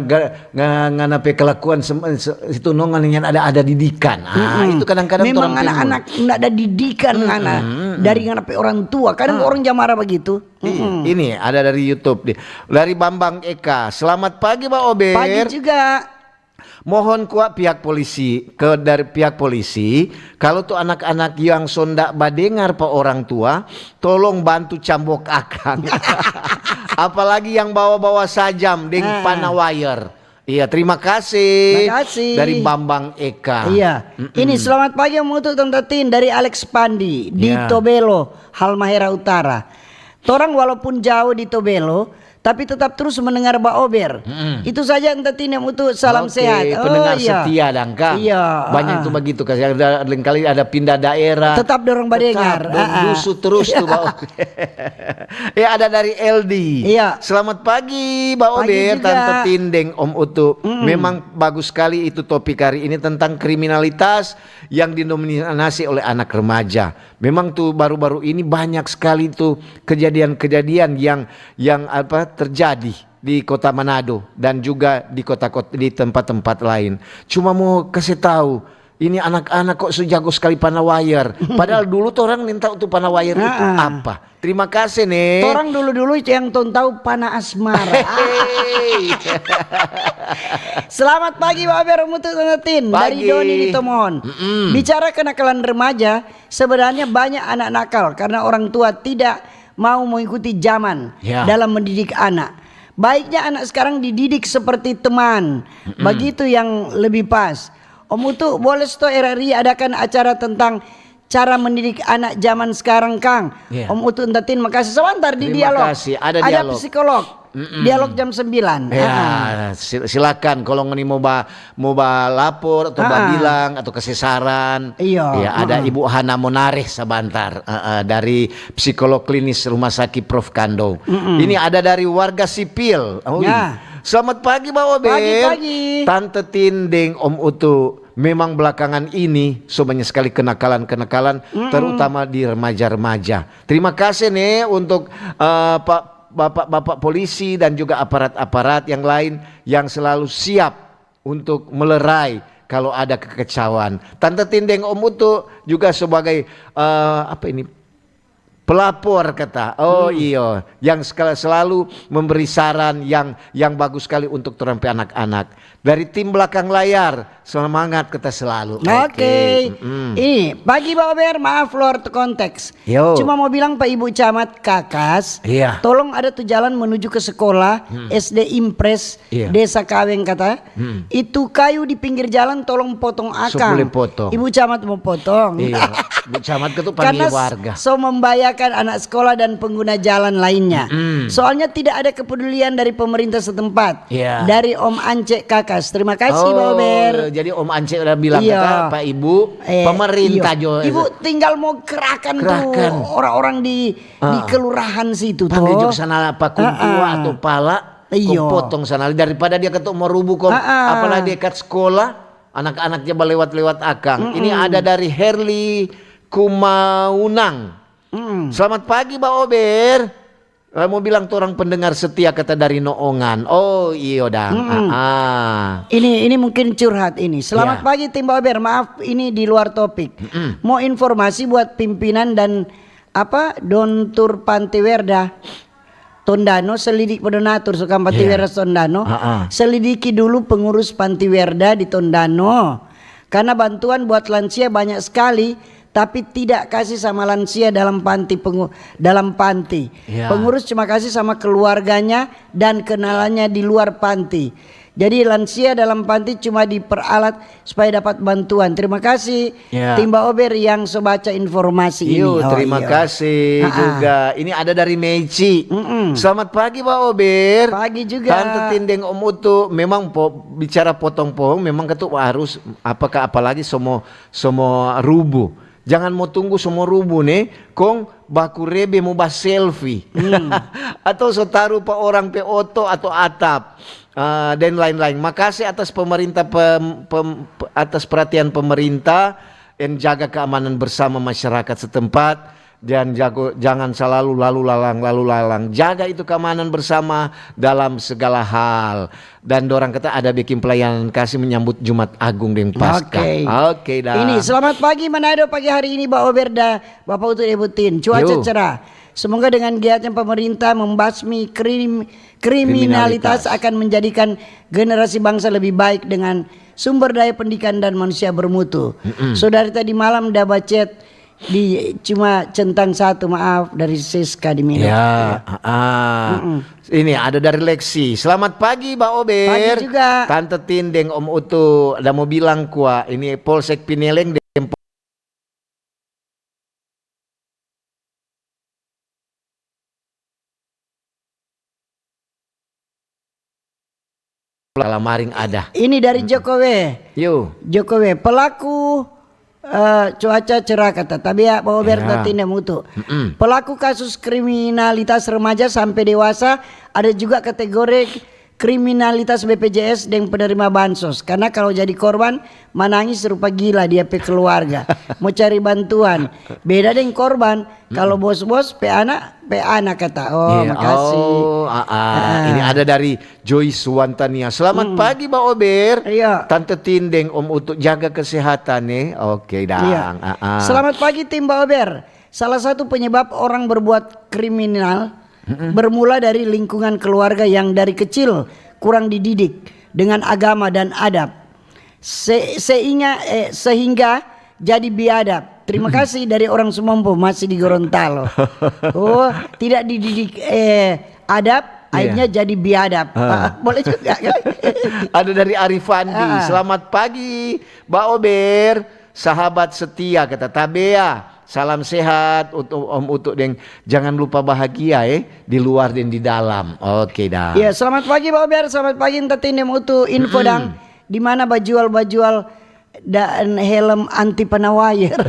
ngana, ngana pe kelakuan sem-, se-, itu no, ngana nyanda ada, ada didikan." Ah, itu kadang-kadang memang anak-anak nda ada didikan, ngana dari ngana pe orang tua. Kadang orang ja marah bagitu. Ini ada dari YouTube nih. Dari Bambang Eka. Selamat pagi, Ba Ober. Pagi juga. Mohon kwa pihak polisi, ke, dari pihak polisi, kalau tu anak-anak yang so nda badengar pa orang tua, tolong bantu cambok akang. Apalagi yang bawa-bawa sajam deng pana wire. Iya, terima kasih. Makasih. Dari Bambang Eka. Iya. Ini selamat pagi Om Utu, Tanta Tin, dari Alex Pandi di Tobelo, Halmahera Utara. Torang walaupun jauh di Tobelo, tapi tetap terus mendengar Ba Ober. Itu saja, Tanta Tin, Om Utu, salam sehat. Oke, pendengar setia dang, Kang. Iya. Banyak tu bagitu, Kang. Yang ada, lengkali ada pindah daerah. Tetap dorang badengar. Tetap dong dusu terus tu, Ba Ober. Ya, ada dari L D. Iya. Selamat pagi, Ba Ober, Tanta Tin deng Om Utu. Memang bagus skali itu topik hari ini tentang kriminalitas yang didominasi oleh anak remaja. Memang tu baru-baru ini banyak skali tu kejadian-kejadian yang, yang apa, terjadi di kota Manado dan juga di kota-kot-, di tempat-tempat lain. Cuma mo kase tau, ini anak-anak kok so jago skali pana wire. Padahal dulu torang nintau tu pana wire itu apa. Terima kasih, nih. Torang dulu-dulu yang tong tau pana asmara. Selamat pagi, Ba Ober, Om Utu, Tanta Tin. Dari Doni di Tomohon. Bicara kenakalan remaja, sebenarnya banyak anak nakal karena orang tua tidak mau mengikuti zaman dalam mendidik anak. Baiknya anak sekarang dididik seperti teman. Begitu yang lebih pas. Om Utu, boleh sto R R I adakan acara tentang cara mendidik anak zaman sekarang, kang? Iya. Om Utu, Tanta Tin, makasih. Sebentar di dialog. Terima kasih. Ada dialog. Psikolog. Dialog jam sembilan. Ya, sil-, silakan kalau ngoni mau ba-, mau ba lapor atau ba bilang atau kasih saran. Iya. Ya, ada Ibu Hana Monareh sabantar, eh, eh, dari psikolog klinis Rumah Sakit Prof Kando. Ini ada dari warga sipil. Ui. Ya. Selamat pagi, Ba Ober. Pagi, pagi. Tanta Tin deng Om Utu. Memang belakangan ini so banyak skali kenakalan-kenakalan, terutama di remaja-remaja. Terima kasih nih untuk, eh, pa-, bapak-bapak polisi dan juga aparat-aparat yang lain yang selalu siap untuk melerai kalau ada kekacauan. Tanta Tin deng Om Utu juga sebagai, eh, apa ini, pelapor, kata. Oh, iyo, yang sekal-, selalu memberi saran yang, yang bagus skali untuk torang pe anak-anak. Dari tim belakang layar, semangat kita selalu. Oke. Oke. Mm-mm. Ini, pagi Baober, maaf luar konteks. Yo. Cuma mau bilang pa Ibu Camat Kakas, iya, tolong ada tu jalan menuju ke sekolah, hmm, S D Impres, iya, Desa Kaweng kata. Hmm. Itu kayu di pinggir jalan tolong potong akang. Boleh potong. Ibu Camat mau potong. Iya, Ibu Camat ke tu panggil warga. Karena so membahayakan anak sekolah dan pengguna jalan lainnya. Mm-mm. Soalnya tidak ada kepedulian dari pemerintah setempat. Iya. Dari Om Ance Kakas. Terima kasih, Baober. Oh, jadi Om Ance udah bilang, iya, kata Pak Ibu, eh, pemerintah, iya, jo. Ibu tinggal mau kerahkan tu orang-orang di, ah, di kelurahan situ. Panggil jo ke sana Pak Kuntua atau Pala, kong potong sana. Daripada dia ketuk mau rubuh, kong apalagi dekat sekolah, anak-anak ja balewat-lewat akang. Mm-mm. Ini ada dari Herli Kumaunang. Mm. Selamat pagi, Baober. Eh, mau bilang tu orang pendengar setia kata dari Noongan. Oh, iyo dang. Mm-mm. Ah, ah. Ini, ini mungkin curhat ini. Selamat pagi, tim Baober. Maaf, ini di luar topik. Mm-mm. Mau informasi buat pimpinan dan apa, Dontur Panti Werda Tondano, selidik pa donatur, so kan Panti Werda Tondano. Ah, ah. Selidiki dulu pengurus Panti Werda di Tondano. Karena bantuan buat lansia banyak sekali, tapi tidak kasih sama lansia dalam panti pengu-, dalam panti. Ya. Pengurus cuma kasih sama keluarganya dan kenalannya di luar panti. Jadi lansia dalam panti cuma diperalat supaya dapat bantuan. Terima kasih, ya, tim Baober yang so baca informasi ini. Iyo, terima kasih juga. Ini ada dari Meici. Mm-mm. Selamat pagi, Baober. Pagi juga. Tante Tin deng Om Utu, memang po-, bicara potong pohong memang ketu harus, apakah apalagi semua, semua rubuh. Jangan mo tunggu so mo rubu ne, kong baku rebe mo baselfie. Hmm. Atau so taru pa orang pe oto atau atap, ah, dan lain-lain. Makase atas pemerintah pem-, pem-, atas perhatian pemerintah yang jaga keamanan bersama masyarakat setempat, dan jago, jangan salalu lalu lalang, lalu lalang. Jaga itu keamanan bersama dalam segala hal. Dan dorang kata ada bikin pelayanan kasih menyambut Jumat Agung deng Paskah. Oke. Oke dah. Ini, selamat pagi Manado pagi hari ini, Baober da Bapak Utu Debutin. Cuaca cerah. Semoga dengan giatnya pemerintah membasmi krim-, kriminalitas akan menjadikan generasi bangsa lebih baik dengan sumber daya pendidikan dan manusia bermutu. Mm-mm. So dari tadi malam da bacet di cuma centang satu, maaf, dari Siska di Minot. Ya, ah. Mm-mm. Ini ada dari Lexi. Selamat pagi, Baober. Pagi juga. Tante Tin deng Om Utu, da mo bilang kwa, ini Polsek Pineleng deng Lamaring ada. Ini dari Jokowe. Yo. Jokowe, pelaku, eh, cuaca cerah kata. Tapi ya, Baober da Tin deng Utu. Mm-mm. Pelaku kasus kriminalitas remaja sampai dewasa ada juga kategori kriminalitas B P J S deng penerima bansos. Karena kalau jadi korban, manangis rupa gila dia pe keluarga. Mo cari bantuan. Beda deng korban, kalau bos-bos, pe anak, pe anak kata. Oh, iya, makasih. Oh, ah, ah. Ah. Ini ada dari Joyce Wantania. Selamat pagi, Baober. Iya. Tante Tin deng Om Utu jaga kesehatan, eh. Oke, dang. Iya. Ah, ah. Selamat pagi, tim Baober. Salah satu penyebab orang berbuat kriminal bermula dari lingkungan keluarga yang dari kecil kurang dididik dengan agama dan adab. Se-, seinga-, eh, sehingga jadi biadab. Terima kasih dari orang Sumompo masih di Gorontalo. Oh, tidak dididik, eh, adab, akhirnya jadi biadab. Ah. Boleh juga kan? Ada dari Arifandi. Ah. Selamat pagi, Baober. Sahabat setia kata Tabea. Salam sehat untuk Om Utu deng jangan lupa bahagia, eh, di luar dan di dalam. Oke dah. Iya, selamat pagi Baober, selamat pagi Tante Tin deng Utu. Info dang, di mana bajual-bajual dan helm anti panawayer.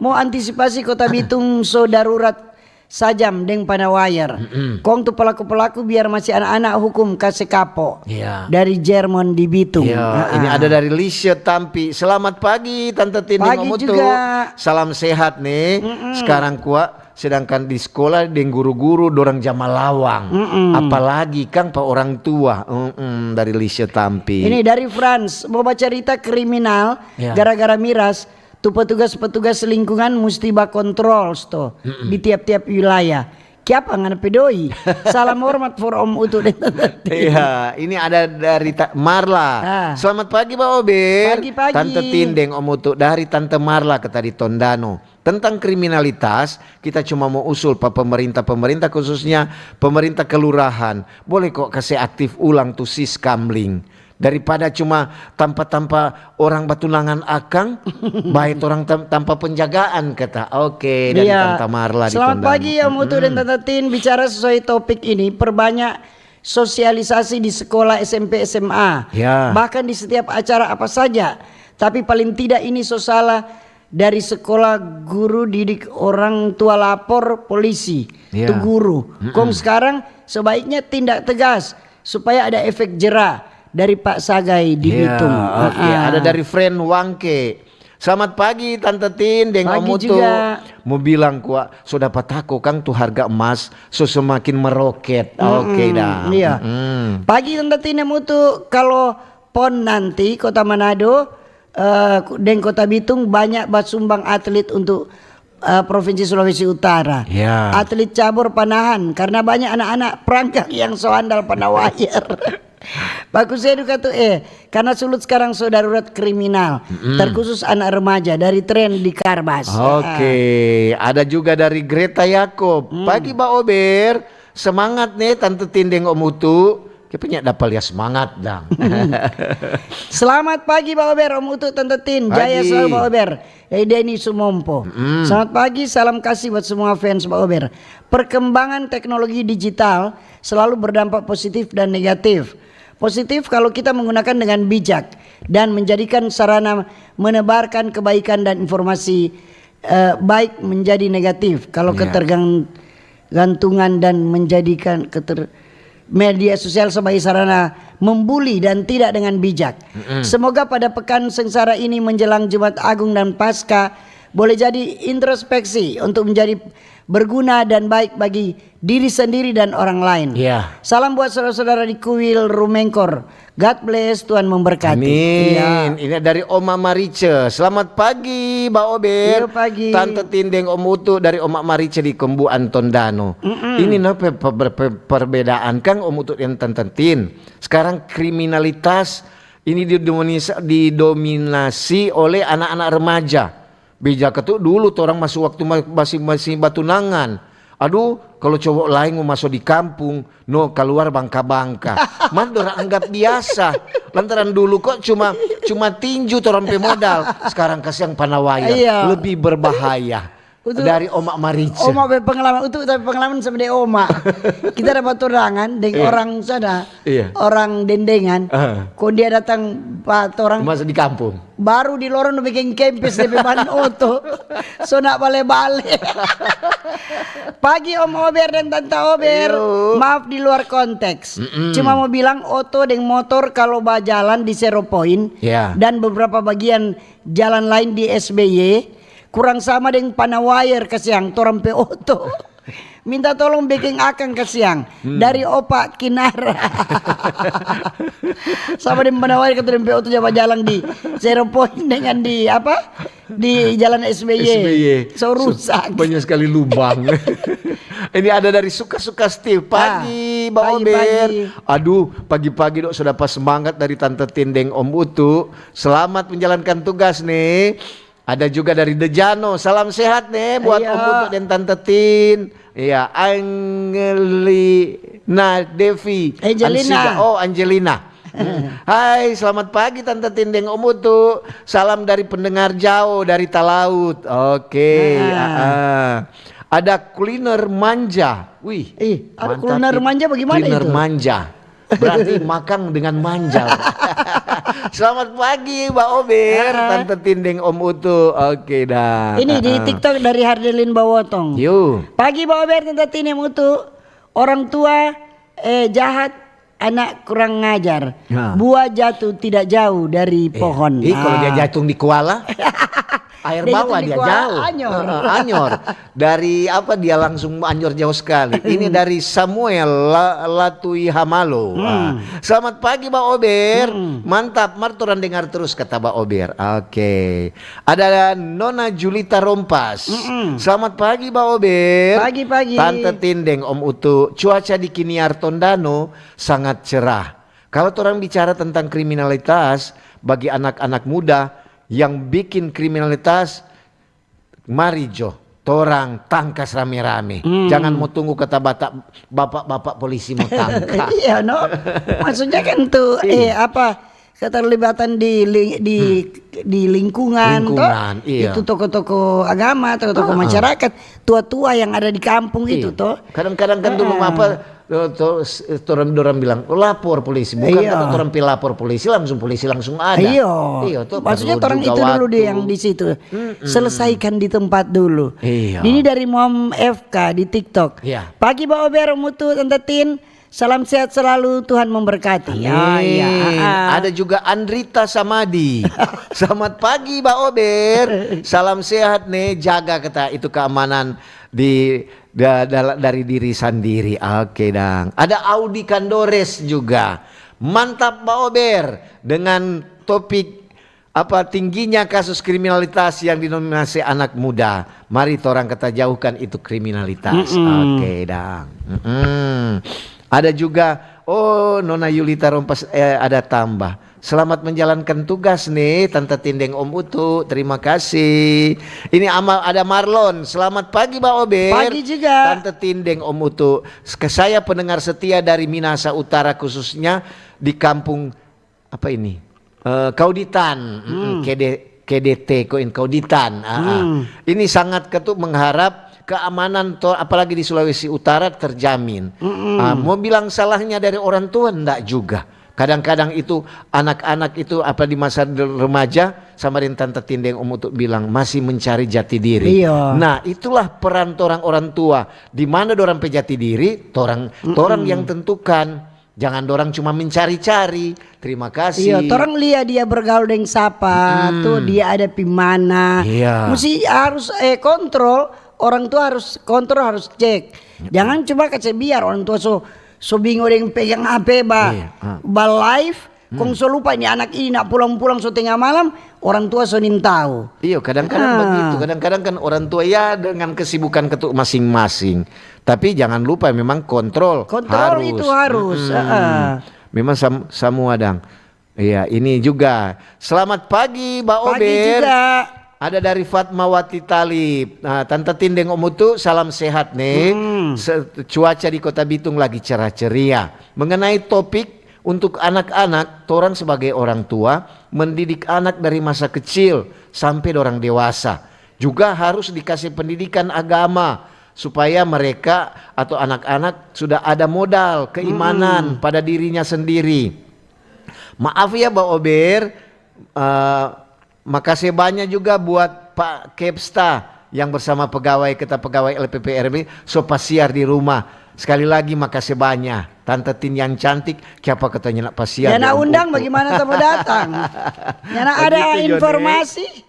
Mau antisipasi Kota Bitung so darurat sajam deng panawayer. Kong tu pelaku-pelaku biar masih anak-anak hukum kase kapo. Iya. Dari Jerman di Bitung. Iya, ini ada dari Lisha Tampi. Selamat pagi Tante Tin deng Om Utu. Pagi juga. Salam sehat nih. Sekarang kwa sedangkan di sekolah deng guru-guru dorang ja malawang. Apalagi kang pa orang tua. Mm-mm, dari Lisha Tampi. Ini dari Frans, mau bacarita kriminal gara-gara miras. Tu petugas-petugas lingkungan musti bakontrol sto di tiap-tiap wilayah. Kiapa ngana pe doi? Salam hormat for Om Utu deng Tante Tin. Iya, ini ada dari Ta-, Marla. Ah. Selamat pagi, Ba Ober. Pagi-pagi. Tante Tin deng Om Utu dari Tante Marla kata di Tondano. Tentang kriminalitas, kita cuma mo usul pa pemerintah-pemerintah, khususnya pemerintah kelurahan. Boleh ko kase aktif ulang tu Siskamling. Daripada cuma tampa-tampa orang batunangan akang, bae torang tam-, tampa penjagaan, kata. Oke, dari Iya. Tanta Marla di Selamat Tondano. Pagi, Om Utu dan Mm-mm. Tanta Tin. Bicara sesuai topik ini, perbanyak sosialisasi di sekolah S M P, S M A. Ya. Bahkan di setiap acara apa saja. Tapi paling tidak ini so salah dari sekolah guru didik orang tua lapor polisi. Ya. Tu guru. Mm-mm. Kong sekarang sebaiknya tindak tegas supaya ada efek jera dari Pak Sagai di Ya, Bitung. oke. Ah, ah. Ada dari friend Wangke. Selamat pagi, Tante Tin deng Om Pagi Utu. Juga. Mo bilang kwa, so dapa tako kang tu harga emas so semakin meroket. Mm-mm, Oke dah. Iya. Mm-mm. Pagi, Tante Tin deng Om Utu, kalau pon nanti Kota Manado, eh, deng Kota Bitung banyak basumbang atlet untuk, eh, Provinsi Sulawesi Utara. Ya. Atlet cabur panahan, karena banyak anak-anak perangkang yang so andal panawayer. Bagus ya, Duka, tu, eh, karena Sulut sekarang so darurat kriminal, Mm-mm. terkhusus anak remaja dari tren di Karbas. Oke, Ah. ada juga dari Greta Yakob. Hmm. Pagi, Ba Ober. Semangat ne, Tante Tin deng Om Utu. Kita punya dapa lia semangat, dang. Selamat pagi, Ba Ober, Om Utu, Tante Tin. Jaya Pagi. Selalu, Ba Ober. Dari Denny Sumompo. Mm-mm. Selamat pagi, salam kasih buat semua fans Ba Ober. Perkembangan teknologi digital selalu berdampak positif dan negatif. Positif kalau kita menggunakan dengan bijak dan menjadikan sarana menebarkan kebaikan dan informasi, eh, baik menjadi negatif kalau Ya. ketergang-, gantungan dan menjadikan keter-, media sosial sebagai sarana membuli dan tidak dengan bijak. Mm-mm. Semoga pada pekan sengsara ini menjelang Jumat Agung dan Pasca boleh jadi introspeksi untuk menjadi berguna dan baik bagi diri sendiri dan orang lain. Iya. Salam buat saudara-saudara di Kuil Rumengkor. God bless, Tuhan memberkati. Amin. Iya. Ini dari Oma Marice. Selamat pagi, Ba Ober. Iya, pagi. Tante Tin deng Om Utu dari Oma Marice di Kembu Anton Dano. Mm-mm. Ini no pe-, pe-, pe-, perbedaan kang Om Utu deng Tante Tin. Sekarang kriminalitas ini didominasi, didominasi oleh anak-anak remaja. Beja katu dulu torang maso waktu ma-, masih, masih batunangan. Aduh, kalo cowok laeng mo maso di kampung, no kaluar bangka-bangka. Mar dorang anggap biasa. Lantaran dulu kok cuma, cuma tinju torang pe modal. Sekarang kasiang panawayer. Iya. Lebih berbahaya Utu, dari Oma Marice. Oma pe pengalaman, Utu tapi pengalaman sama deng Oma. Kita dapat tunangan deng Iya. orang sana, Iya. orang Dendengan. Ah. Kong dia datang pa torang. Masa di kampung. Baru di lorong dong biking kempes depe ban oto. So nak bale-bale. Pagi Om Ober dan Tanta Ober. Ayo. Maaf di luar konteks. Mm-mm. Cuma mo bilang oto deng motor kalo bajalan di Zero Point Ya. dan beberapa bagian jalan lain di S B Y, kurang sama deng panawayer kasiang torang pe oto. Minta tolong beking akang kasiang Hmm. dari Opa Kinara. Sama deng panawayer katu deng pe oto ja bajalang di Zero Point dengan di apa? Di jalan S B Y. S B Y. So So, rusak. banyak sekali lubang. Ini ada dari Suka-Suka Steve. Ah, Pagi, Ba pagi, Ober. pagi. Aduh, pagi-pagi dok sudah pas semangat dari Tante Tin deng Om Utu. Selamat menjalankan tugas nih. Ada juga dari Dejano. Salam sehat nih buat Iya. Om Utu dan Tante Tin. Iya, Angelina Devi. Angelina. Ansida. Oh, Angelina. Hmm. Hai, selamat pagi Tante Tin deng Om Utu. Salam dari pendengar jauh dari Talaut. Oke, Ah. ah, ah. Ada kuliner manja. Wih, Ih, ada mantap kuliner nih. manja bagaimana Kuliner itu? manja. Berarti makang dengan manja. Selamat pagi, Ba Ober, Ah. Tante Tin deng Om Utu. Oke dah. Ini di Ah, ah. TikTok dari Hardelin Bawotong. Yo. Pagi, Ba Ober, Tante Tin, Om Utu. Orang tua, eh, jahat, anak kurang ngajar. Ya. Buah jatuh tidak jauh dari Iya. pohon. Ih, kalau dia Ah. jatuh di kuala? Air bawah dia jauh. Anyor. Heeh, anyor. Dari apa dia langsung anyor jauh sekali. Ini dari Samuel La-, Latui Hamalo. Hmm. Ah. Selamat pagi, Ba Ober. Hmm. Mantap, mar torang dengar terus, kata Ba Ober. Oke. Ada Nona Julita Rompas. Mm-mm. Selamat pagi, Ba Ober. Pagi-pagi. Tante Tin deng Om Utu, cuaca di Kiniar Tondano sangat cerah. Kalau torang bicara tentang kriminalitas, bagi anak-anak muda yang bikin kriminalitas, mari jo, torang tangkas rame-rame. Hmm. Jangan mo tunggu kata bata-, bapak-bapak polisi mo tangkas. Iya, no. Maksudnya kan tu, eh, apa, keterlibatan di ling-, di, di lingkungan, toh? Lingkungan, iya. Itu tokoh-tokoh agama, tokoh-tokoh masyarakat, tua-tua yang ada di kampung itu, toh? Kadang-kadang kan tu apa, eh, to-, s-, torang, dorang bilang, "Lapor polisi." Bukan kata torang pi lapor polisi, langsung polisi langsung ada. Iyo. Iyo, toh, maksudnya torang itu dulu di, yang di situ. Selesaikan di tempat dulu. Iya. Ini dari Mom F K di TikTok. Iya. Pagi, Ba Ober, Om Utu, Tante Tin. Salam sehat selalu, Tuhan memberkati. Amin. Ya, ya. Ah. Ada juga Andrita Samadi. Selamat pagi, Ba Ober. Salam sehat, ne. Jaga kita itu keamanan di, da-, dala-, dari diri sandiri. Oke, dang. Ada Audi Kandores juga. Mantap, Ba Ober. Dengan topik apa, tingginya kasus kriminalitas yang didominasi anak muda. Mari torang kata jauhkan itu kriminalitas. Mm-mm. Oke, dang. Mm-mm. Ada juga, oh, Nona Yulita Rompas, eh, ada tambah. Selamat menjalankan tugas nih, Tante Tin deng Om Utu. Terima kasih. Ini Ama-, ada Marlon. Selamat pagi, Ba Ober. Pagi juga. Tante Tin deng Om Utu. Ke saya pendengar setia dari Minasa Utara, khususnya di kampung apa ini? Eh, Kauditan, mm, K D, K D T ko in Kauditan. Ah, ah. Ini sangat ketuk mengharap keamanan to, apalagi di Sulawesi Utara terjamin. Ah, mau bilang salahnya dari orang tua, ndak juga. Kadang-kadang itu anak-anak itu apa di masa de-, remaja sama deng Tante Tin deng Om Utu bilang masih mencari jati diri. Iya. Nah, itulah peran torang orang tua. Di mana dorang pe jati diri, torang, torang yang tentukan. Jangan dorang cuma mencari-cari. Terima kasih. Iya, torang lia dia bergaul deng sapa, tuh dia ada pi mana. Iya. Musti harus, eh, kontrol, orang tua harus kontrol, harus cek. Jangan cuma kase biar orang tua so, so bingo deng pegang H P ba, ba live, kong so lupa ini anak ini nak pulang-pulang so tenga malam, orang tua so nintau. Iyo, kadang-kadang begitu. Kadang-kadang kan orang tua ya dengan kesibukan ketu masing-masing. Tapi jangan lupa memang kontrol. Kontrol harus. Itu harus, heeh. Memang sam-, samua dang. Iya, ini juga. Selamat pagi, Ba Ober. Pagi juga. Ada dari Fatmawati Talib. Nah, Tante Tin deng Om Utu, salam sehat nih. Se-, cuaca di Kota Bitung lagi cerah ceria. Mengenai topik untuk anak-anak, torang sebagai orang tua mendidik anak dari masa kecil sampe dorang dewasa. Juga harus dikasih pendidikan agama supaya mereka atau anak-anak sudah ada modal keimanan pada dirinya sendiri. Maaf ya, Ba Ober, eh, makase banya juga buat Pak Kepsta yang bersama pegawai kita, pegawai L P P R B, so pasiar di rumah. Sekali lagi, makase banya. Tante Tin yang cantik, kiapa katanya nak pasiar? Ya, nak undang, bagaimana tak mau datang? Ya, nak ada informasi.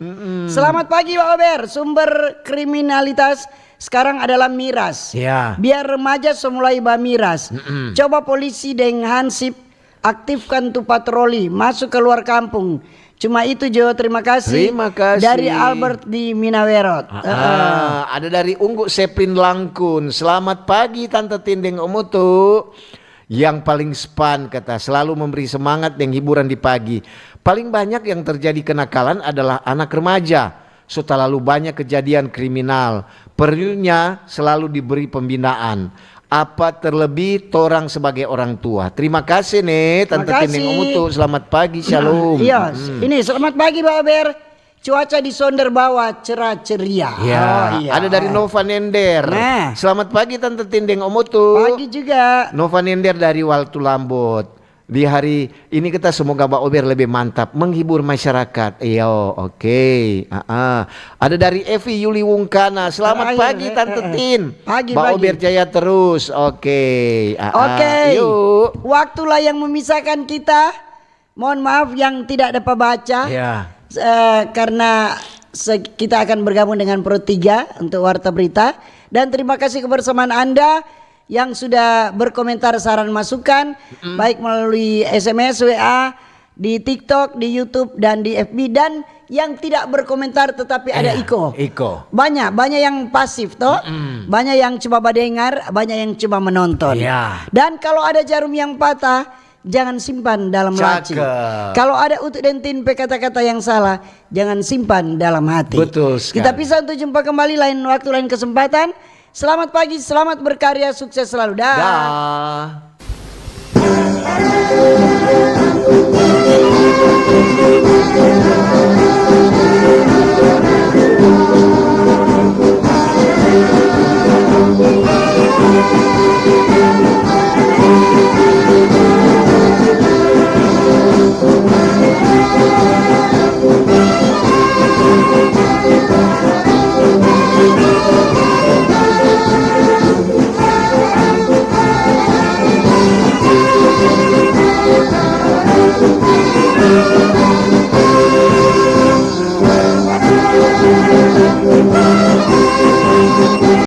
Selamat pagi, Ba Ober. Sumber kriminalitas sekarang adalah miras. Ya. Biar remaja so mulai ba miras. Coba polisi deng hansip aktifkan tu patroli masuk keluar kampung. Cuma itu jo, terima kasih. Terima kasih. Dari Albert di Minawerot. Ah, ada dari Unggu Seplin Langkun. Selamat pagi, Tante Tin deng Om Utu. Yang paling span, kata, selalu memberi semangat dan hiburan di pagi. Paling banyak yang terjadi kenakalan adalah anak remaja. So talalu banyak kejadian kriminal. Perlunya selalu diberi pembinaan. Apa terlebih torang sebagai orang tua. Terima kasih ne, Tante Tin deng Om Utu. Selamat pagi, shalom. Iya, ini selamat pagi, Ba Ober. Cuaca di Sonder Bawa cerah ceria. Ya, ada dari Nova Nender. Nah. Selamat pagi, Tante Tin deng Om Utu. Pagi juga. Nova Nender dari Waltu Lambot. Di hari ini kita semoga Ba Ober lebih mantap menghibur masyarakat. Iyo, oke. Ada dari Evi Yuli Wungkana. Selamat pagi, Tante Tin. Pagi, Ba Ober jaya terus. Oke. Oke. Yuk. Waktulah yang memisahkan kita. Mohon maaf yang tidak dapat baca. Ya. Eh, karena se-, kita akan bergabung dengan Pro tiga untuk Warta Berita. Dan terima kasih kebersamaan Anda yang sudah berkomentar, saran, masukan, baik melalui S M S, W A, di TikTok, di YouTube, dan di F B, dan yang tidak berkomentar tetapi ada Iya, iko. iko. Banyak, banyak yang pasif toh. Banyak yang cuma badengar, banyak yang cuma menonton. Iya. Dan kalau ada jarum yang patah, jangan simpan dalam laci. Cakep. Kalau ada Utu Dentin pe kata-kata yang salah, jangan simpan dalam hati. Betul sekali. Kita pisah untuk jumpa kembali lain waktu, lain kesempatan. Selamat pagi, selamat berkarya, sukses selalu. Dah. Dah.